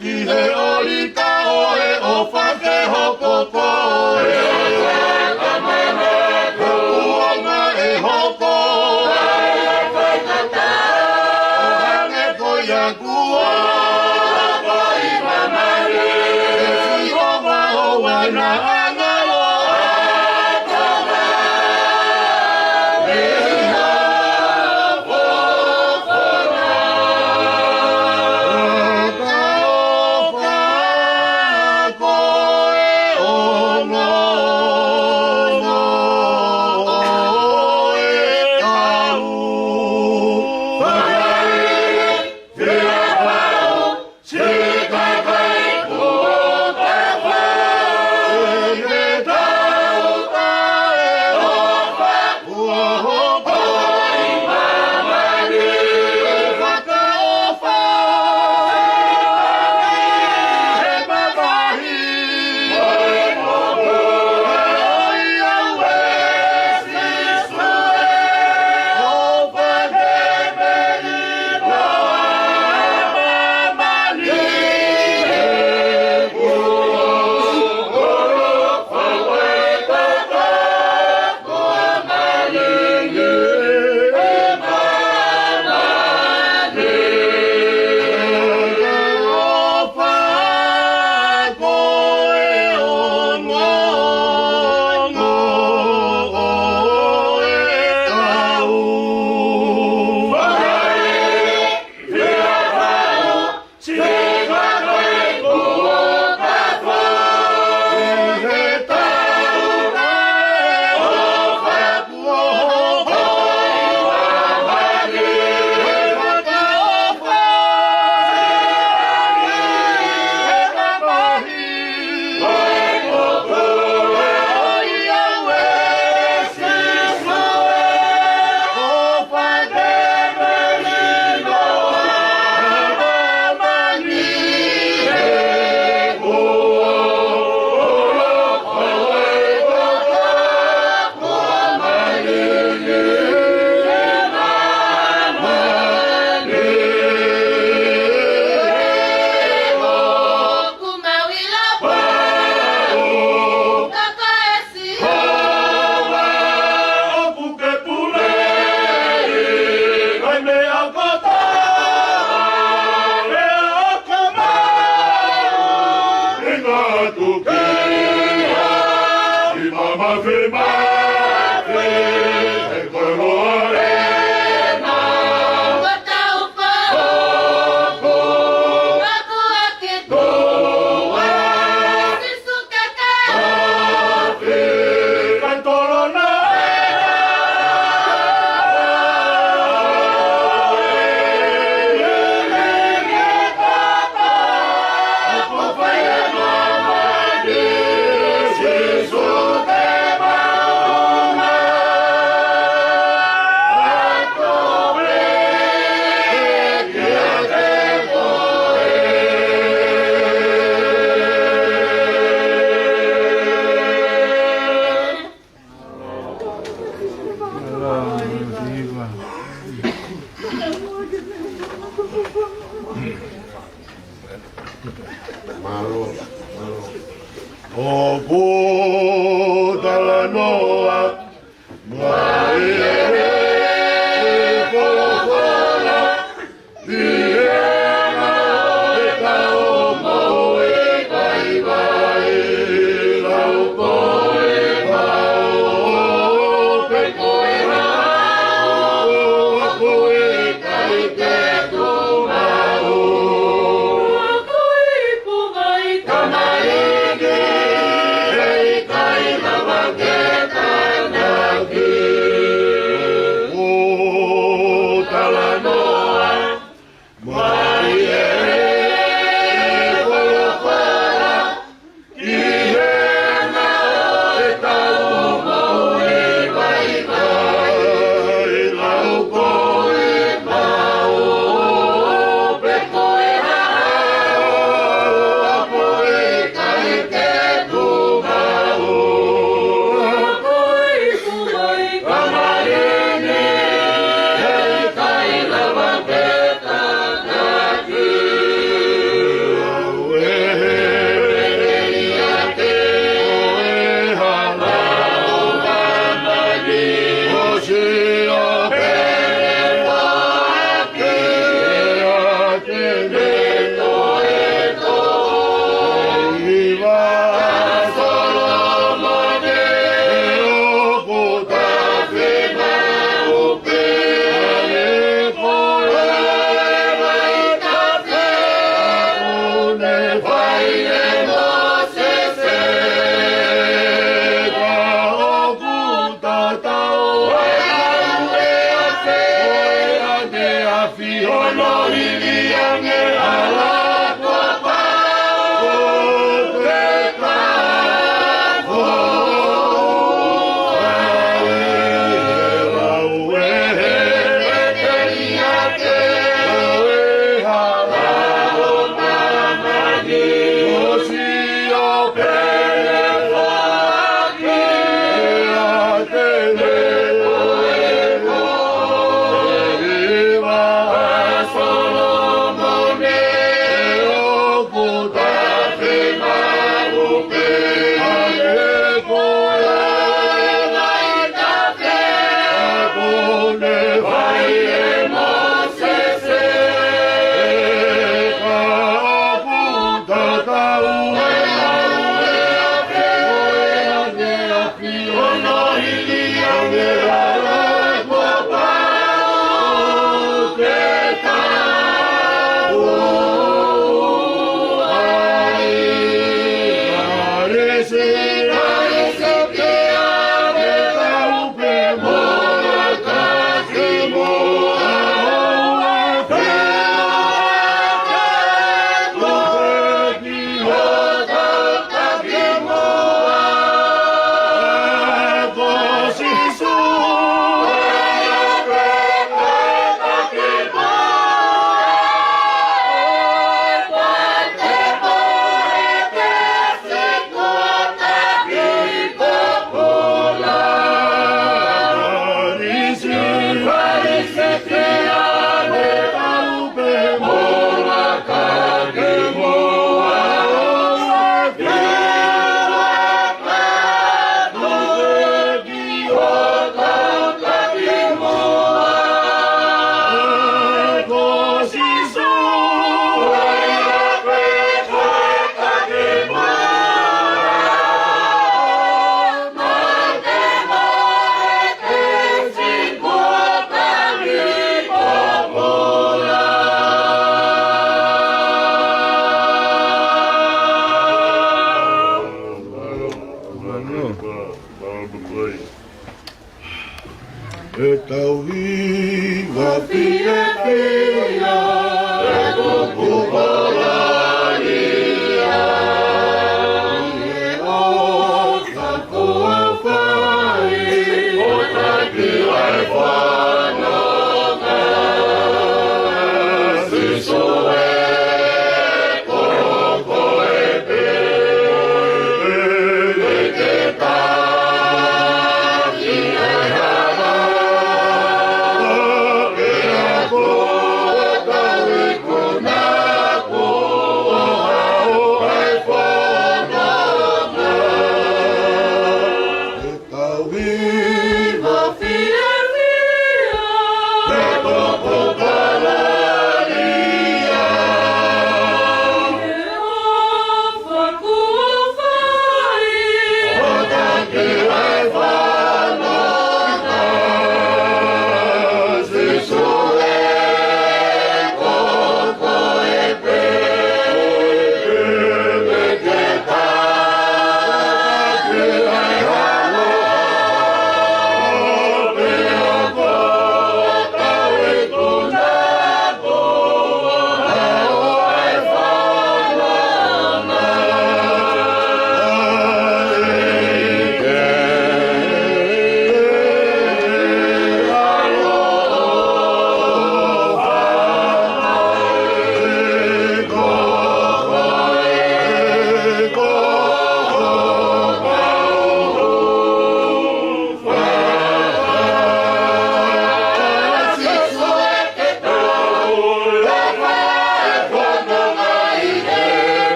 ki he ʻoli ka ʻoe ʻo fakahoko koe. ʻOku ʻomi e hoko, hangē ko ia kuo hoko ʻi māmani, ʻe Sihova ʻoku ʻi ana ʻāngelo, Mālō, mālō. ʻOku talanoa mai e folofola, ʻi he anga ʻo e kau moʻui vaivai, lau ko e kau pe ko e hā E tau hiva fiefia, e tupu palalia, e o ka kua fai, o taki ai fano ka Sīsū e koko e pē, e ke tā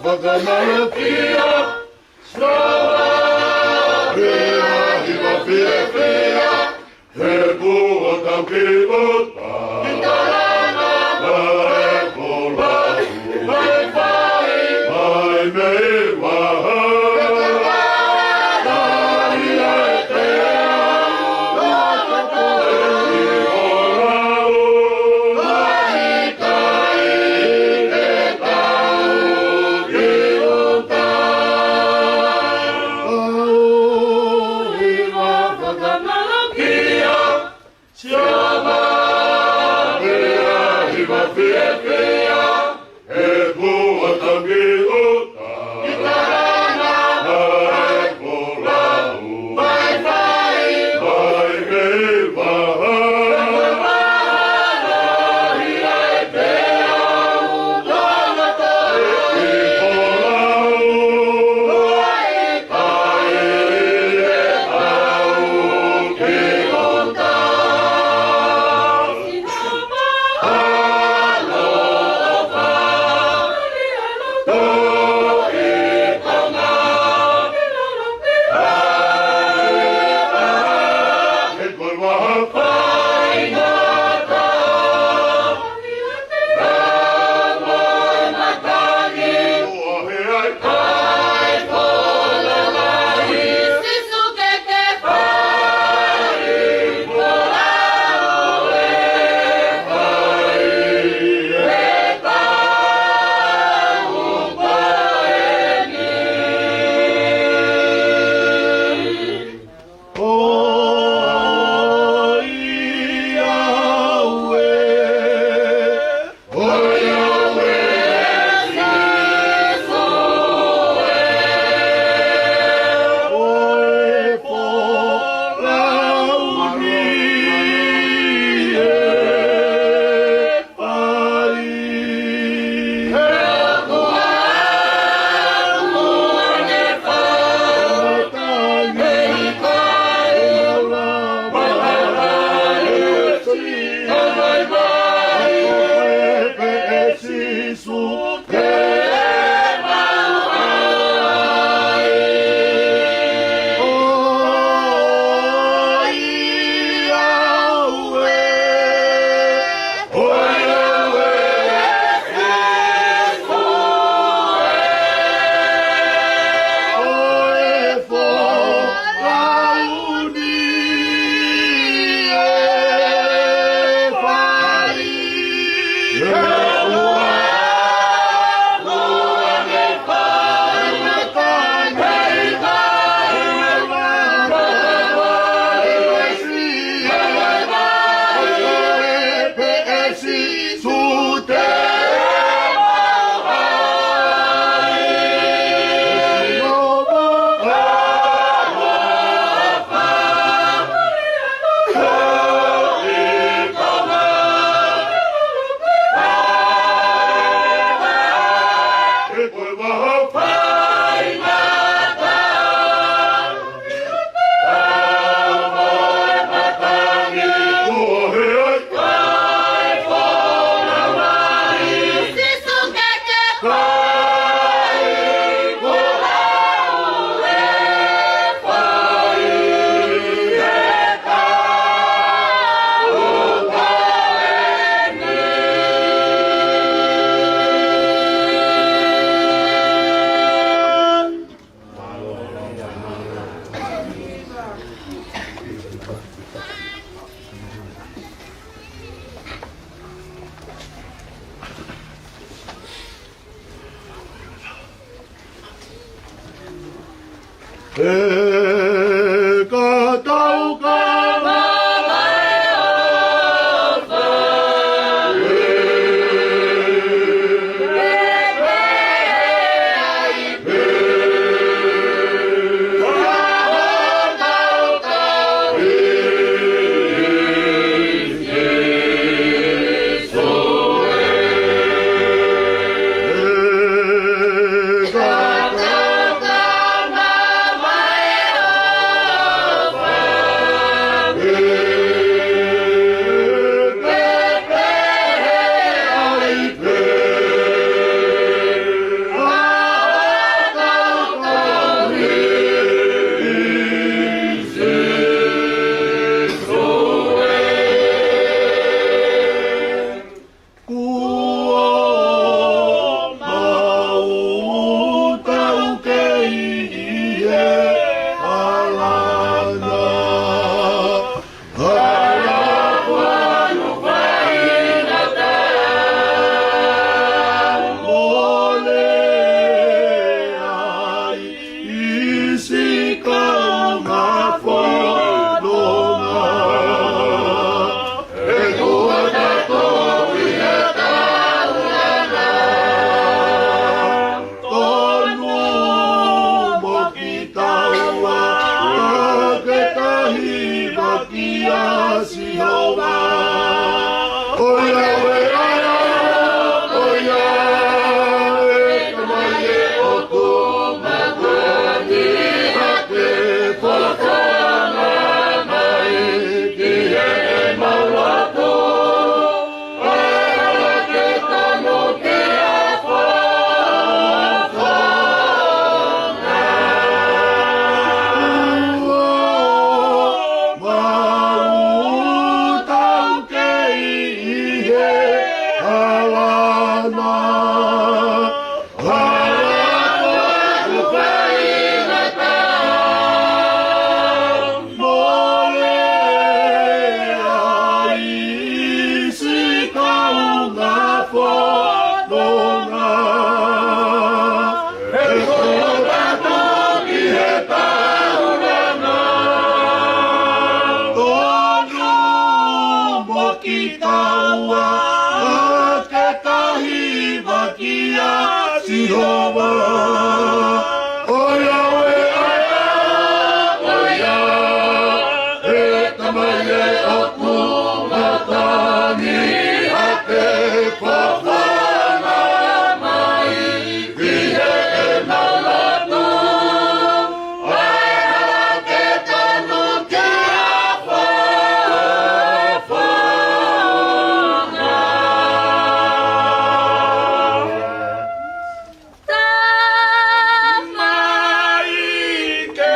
Fakamālō kia Sava, pea hiva fiefia, he kuo tau ki ʻuta. Ki Tonga, ʻa e folau, mai fai, mai mei vaha. Lahi ʻa e peau, ʻo e folau, ʻo e kai, ke tau ki ʻuta. Au hiva fakamālō kia Sava, pea hiva fiefia, he kuo tau ki ʻuta. Ki Tonga, ʻa e folau, mai fai, mai mei vaha. Lahi ʻa e peau, ʻo e folau, ʻo e kai, ke tau ki ʻuta. Sihova, ʻoiauē, ʻoiauē, ʻe Tamai ʻoku māʻoniʻoni ʻa e fakafofonga mai ki heʻemau lotu, ʻa e hala ke tanu ki he fakafofonga. Mau tau kei ʻi he hala na. Hala ko ʻeku faingataʻa. Mole ai ʻi siʻi kaungā fononga. He ko e tapu ki he taulanga. Tonu mo kitaua, ke ta hiva kia Sihova. ʻOiauē, ʻoiauē, ʻoiauē, ʻe Tamai ʻoku māʻoniʻoni ʻa e fakafofonga mai ki heʻemau lotu, ʻa e hala ke tanu ki he fakafofonga. Tamai ke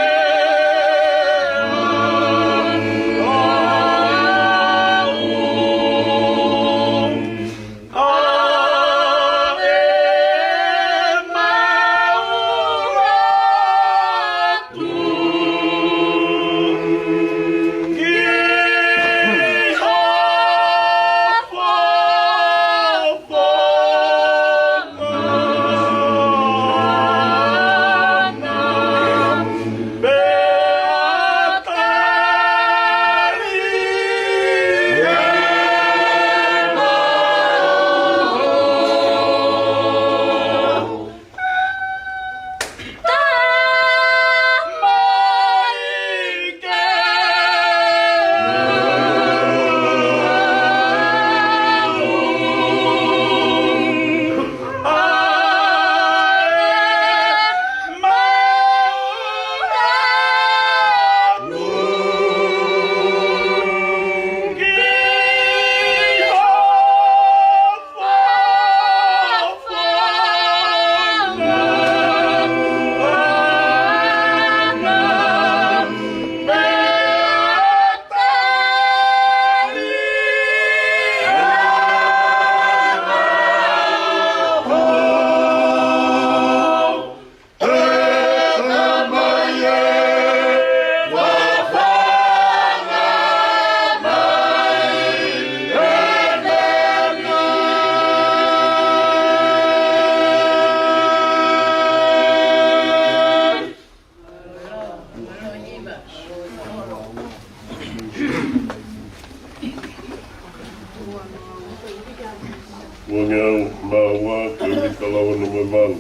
Ua ngeau mā ua, ko e mita lava nō mo e valu.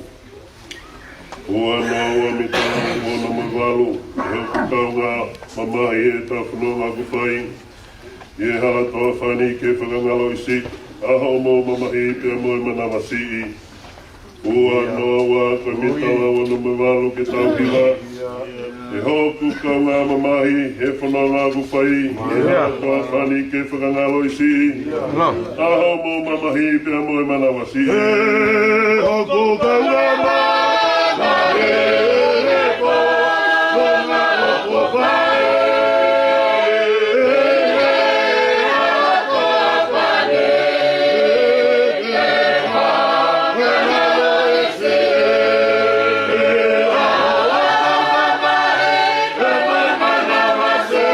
Ua noa ua, mita lava ua nō mo e valu. ʻE hoku kaungā mamahi, ʻi he fononga ʻoku fai ʻi he hala toʻafani ki he fakangalo ʻi siʻi ʻaho mo e mamahi pea mo e manavasiʻi. Ua noa ua, ko e mita lava ua nō mo e valu, ke tau hiva. ʻE hoku kaungā mamahi, ʻi he fononga ʻoku fai ʻi he hala toʻafani ki he fakangalo ʻi siʻi ʻaho mo e mamahi pea mo e manavasiʻi. ʻE hoku kaungā mamahi, ʻi he fononga ʻoku fai ʻi he hala toʻafani ki he fakangalo ʻi siʻi ʻaho mo e mamahi pea mo e manavasiʻi.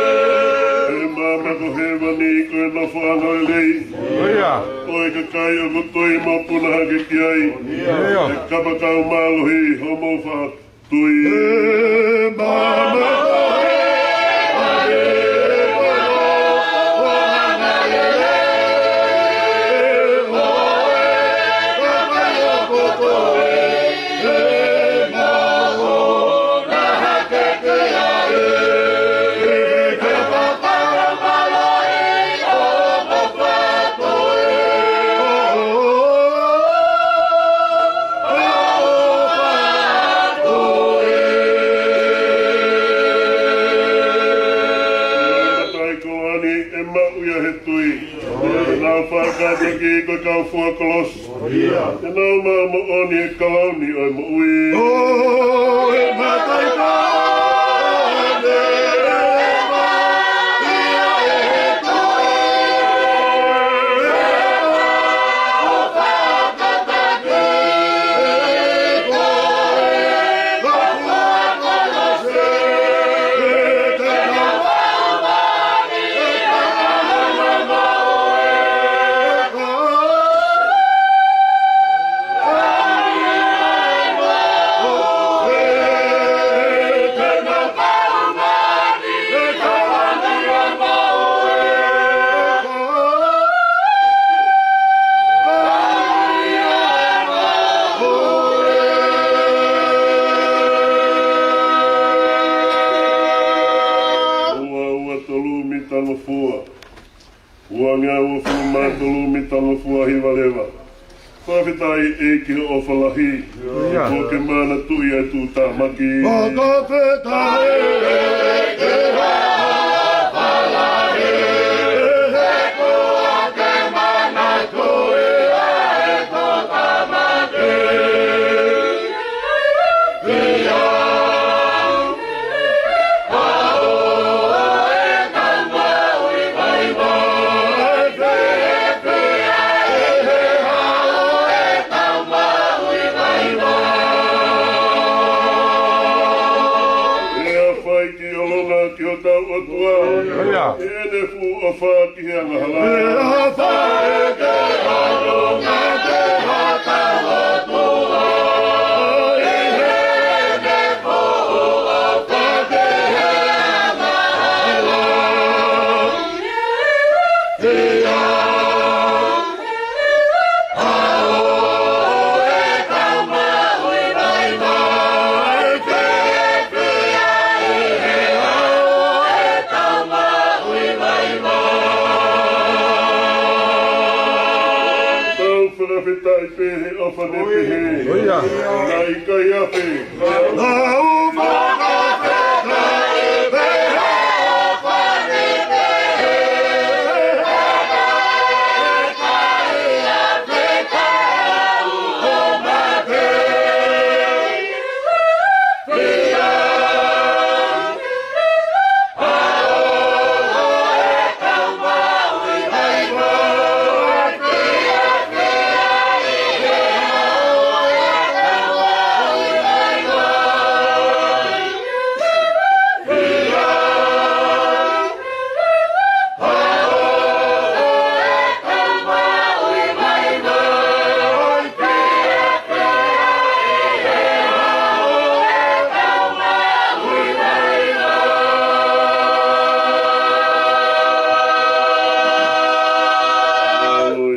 ʻE Maama ko hēvani, ko e nofoʻanga lelei. ʻIo. Ko e kakai ʻoku tui mo puna hake ki ai. ʻIo. ʻE kapakau mālohi homou fakatui. ʻE Maama ko hēvani, ko e nofoʻanga lelei. Koloa ni ʻe maʻu ia he tui. Nau fakakātaki ko e kau fua kolosi. Te nau maʻu moʻoni e kalauni ʻo e moʻui. Ua ua tolu mita ngofua. Ua ngeau uofulu mā tolu mita ngofua hiva leva. Fakafetaʻi ʻEiki ʻofa lahi. Ia. Kuo ke manatuʻi ʻa e tuʻutāmaki. Fakafetaʻi ʻEiki ʻofa lahi. Kuo ke manatuʻi ʻa e tuʻutāmaki. Ia fai ki ʻolunga ki hotau ʻOtua. Ia. ʻEne fuʻu ʻofa ki he angahala. Tau fakafetaʻi pē he ʻofa ne pehē. ʻIo. Naʻe ʻikai afe.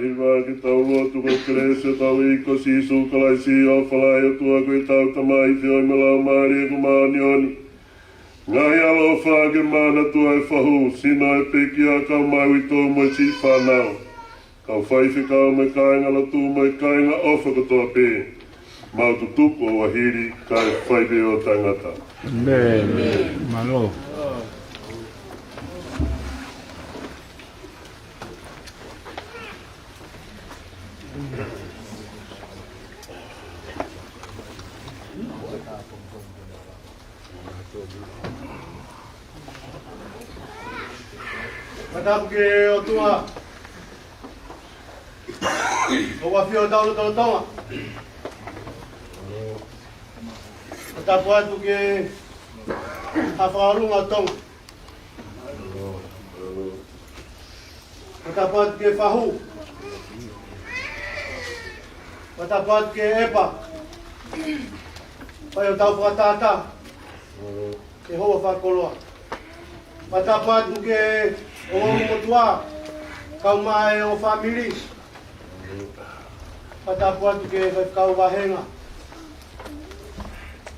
Hiva ke tau lotu. Ko e kelesi ʻa hotau ʻEiki ko Sīsū Kalaisi, ʻofa lahi ʻa e ʻOtua ko ʻetau Tamai, feohi mo e Laumālie ko Māʻoniʻoni, ngaahi ʻaloʻofa ke manatuʻi ʻa e fahu, sino ʻo e pekia, kau mai uitou mo e siʻi fānau, kau faifekau mo e kāingalotu mo e kāinga ʻofa kotoa pē, mau tutuku ʻo ʻuhili kae fai pē ʻo taʻengata. ʻĒmeni. Mālō. Fakatapu ki he ʻOtua ʻoku ʻafio ʻi hotau lotolotonga. Fakatapu atu ki he Haʻa Fakaʻolunga ʻo Tonga. Fakatapu atu ki he fahu. Fakatapu atu ki he ʻepa. Fai hotau fakatātā ki he houa fakakoloa. Fakatapu atu ki he ongo motuʻa, kau mai e ongo fāmili. Fakatapu atu ki he faifekau vāhenga,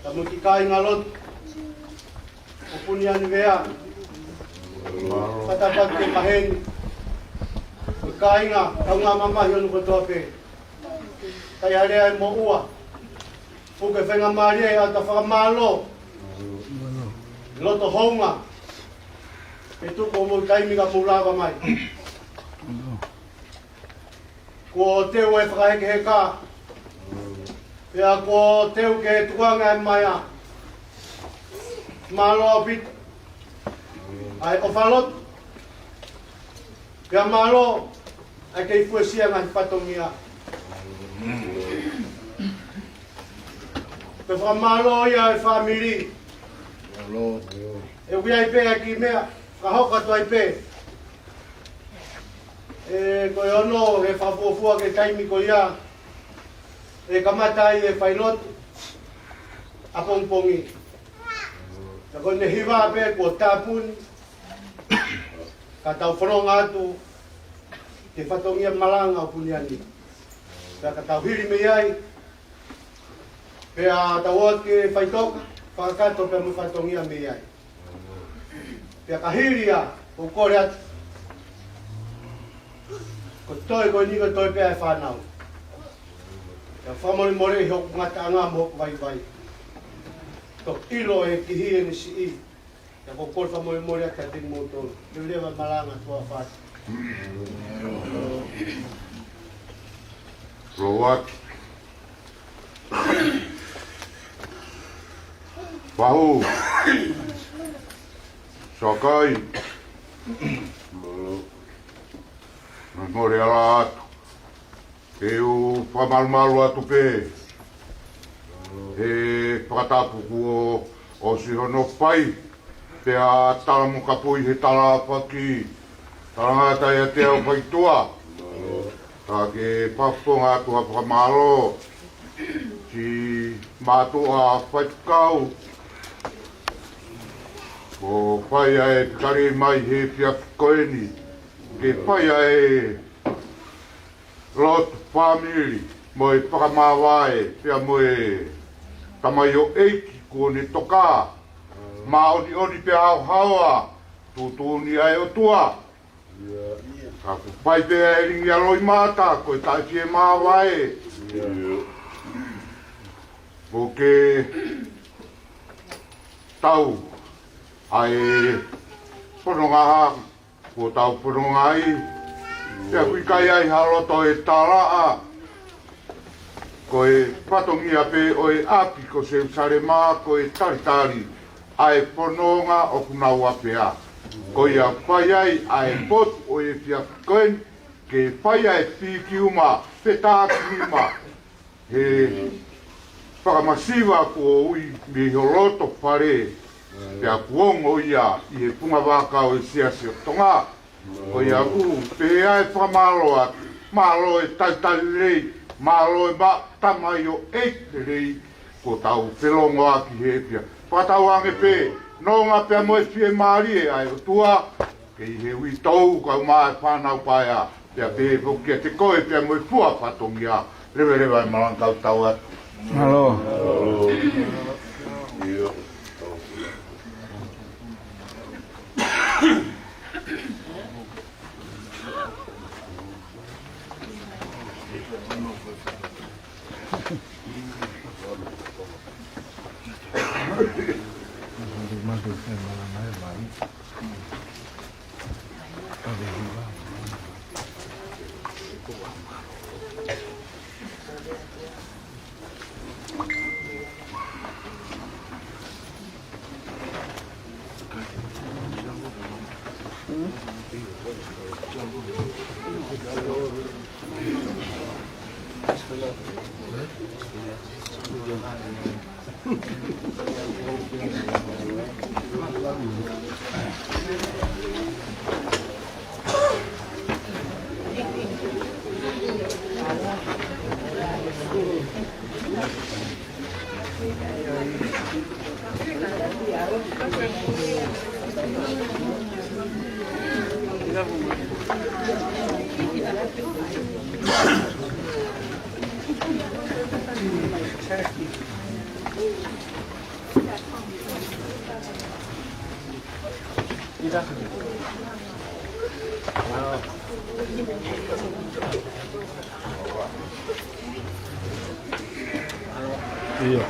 kae ʻumaʻā e kāingalotu ʻo Puniani Vea. Fakatapu atu ki he maheni, ko e kāinga, kaungā mamahi ʻo e ʻaho kotoa pē. Kai alea e moʻua. Puke faingamālie ʻa e ʻata fakamālō. Loto hounga. Ke tuku homou taimi ka mou lava mai. Kuo teu e fakahekeheka. Pea kuo teu ke tukuange ʻa e maea. Mālō ʻaupito ʻa e ʻofa lotu. Pea mālō ʻa e kei fuesia ngaahi fatongia. Pea fakamālō ia e fāmili. ʻE ui ai pē ʻa e kiʻi meʻa, fakahoko atu ai pē. ʻE, ko e ono he fakafuofua ki he taimi ko ia ʻe kamata ai e failotu ʻapongipongi. Pea ko ʻene hiva pē kuo tāpuni, ka tau fononga atu ki he fatongia malanga ʻo Puniani. Pea ka tau hili mei ai, pea tau ō ki he faʻitoka, fakakakato pea mo e fatongia mei ai. Pea ka hili ia, ʻoku ou kole atu, ko e toe ko eni ko e toe pē ʻa e fānau. Pea fakamolemole ʻi hoku ngataʻanga mo hoku vaivai. Toki ʻilo ʻe he kihi ʻene siʻi. Pea ʻoku ou kole fakamolemole atu kiate kimoutolu. Leveleva e malanga, tuʻa ʻofa atu. Louaki. Pahu. Sakai. Mole ala atu. Te u fakamalumalu atu pē he fakatapu kuo ʻosi hono fai, pea tala mo kapui he tala faki, talangata ʻiate au faitoa. Ka ke fakafofonga atu ha fakamālō ki he mātuʻa faifekau. Kuo fai ʻa e pikali mai he efiafi ko eni. Ke fai ʻa e lotu fāmili mo e fakamāvae pea mo e tamaioʻeiki kuo ne toka. Māʻoniʻoni pea haohaoa, tuʻutuʻuni ʻa e ʻOtua. Ka kuo fai pē ʻa e lingi ʻa loʻimata, ko e taʻefiemāvae. Ko ke tau ʻa e fononga hake kuo tau fononga ai, pea ʻoku ʻikai ai ha loto ʻe talaʻa, ko e fatongia pē ʻo e ʻapi ko Selusalema, ko e talitali ʻa e fononga ʻoku nau ʻapea. Ko ia fai ai ʻa e potu ʻo e efiafi ko eni, ke fai ʻa e fiki uma, fetākinima, he fakamasiva kuo ui mei ho loto fale, pea kuo ongo ia ʻi he funga vaka ʻo e Siasi ʻo Tonga. Ko ia ʻoku pehē ʻa e fakamālō atu, mālō e talitali lelei, mālō e ma-, tamaioʻeiki lelei, kuo tau felongoaki he ʻEiki. Fakatauange pē, nonga pea mo e fiemālie ʻa e ʻOtua, kei he uitou kau mai e fānau paea, pea pehē foki kiate koe pea mo e fua fatongia, leveleva e malanga kau tau atu. Mālō. ʻIo.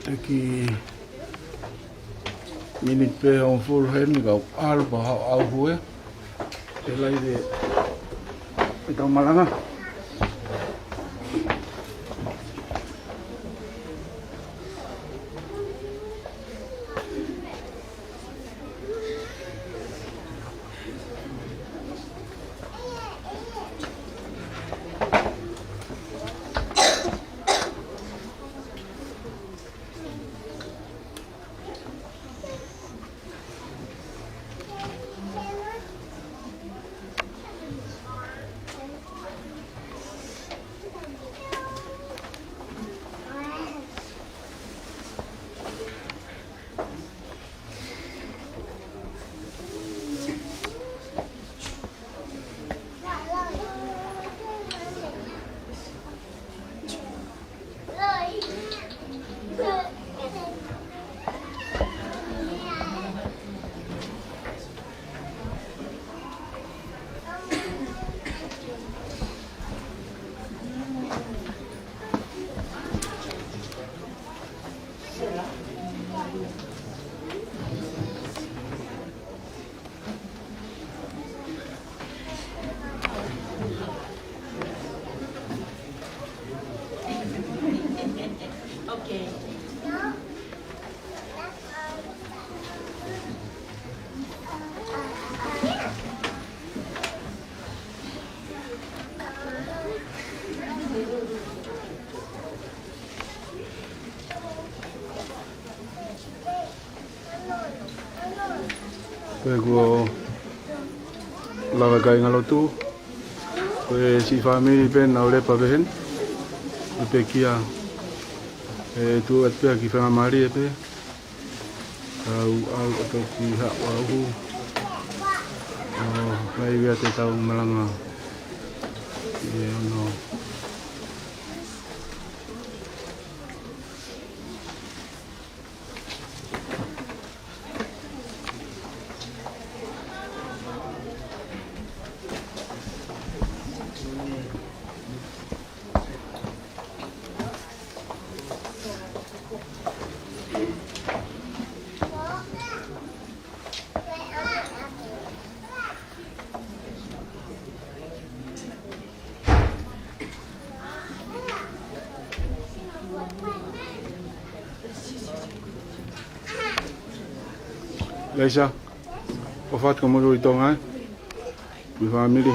Teki miniti pē hongofulu heni kau ʻalu pea haʻu ʻauhū ē. Ke lahi ʻetau malanga. Pea kuo lava e kāingalotu, ko e siʻi fāmili pē naʻa nau lepa pē heni. Ko e pekia, ʻe tuʻu atu pē ʻa e kiʻi faingamālie pē. Tau ʻalu atu ki haʻu ʻauhū. ʻO, mai via te tau malanga. ʻE ono. Laisa, ʻofa atu ki homou tui Tonga, ē? Mo e fāmili.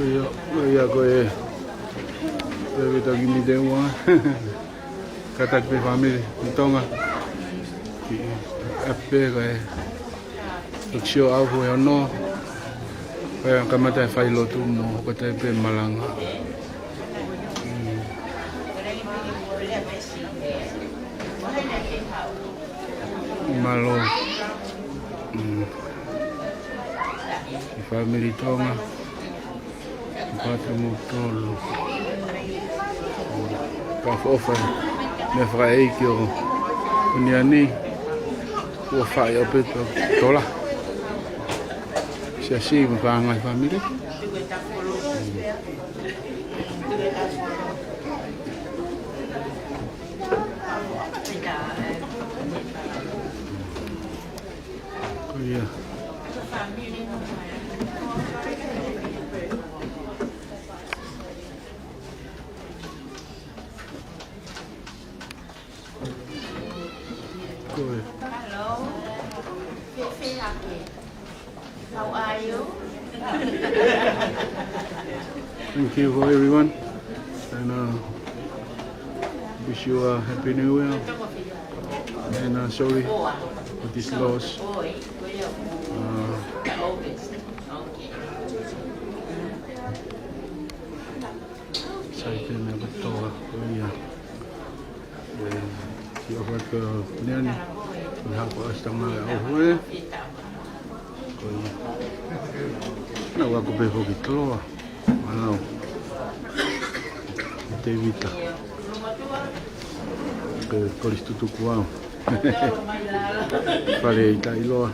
Ko ia, ko ia ko e, ko e vita ki mi te ua. Kātaki pē fāmili ʻi Tonga ki ʻapi pē, kae toki sio ʻauhē hono, kae kamata e failotu mo hoko atu pē malanga. Mm. Mālō. Mm. Ki fāmili Tonga. Pātele mo tolu. Ka foʻofa meʻa fakaʻeiki ʻo ʻuniani. Kuo fai ʻo pē tola. Siasi mo e ngaahi fāmili. Ko ia. Ko ia. Hello. Fēfē hake? How are you? Thank you for everyone. And, uh, wish you a happy new year. And, uh, sorry for this loss. Uh, sai pē meʻa kotoa, ko ia. ʻE, ki ʻofa atu ʻuniani, ʻi he hako ʻa Sitama ʻe ʻauhē. Ko ia. Naʻa ku ʻalu pē foki ki Toloa. Mālō. Tēvita. Ko e kolisi tutuku au. Fale ʻi Taʻiloa.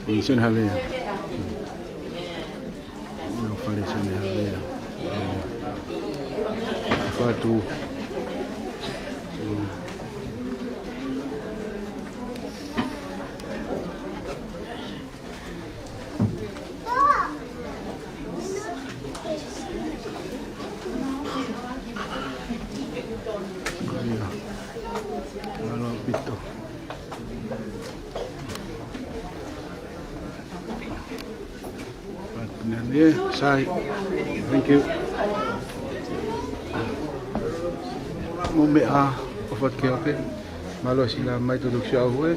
ʻI Sione Havea. No fale Sione Havea. Fatu. Mālō ʻaupito. Sai, thank you. Mo e meʻa ʻofa atu ki he ʻapi. Mālō e sila mai, tutuku siʻa ʻauhē.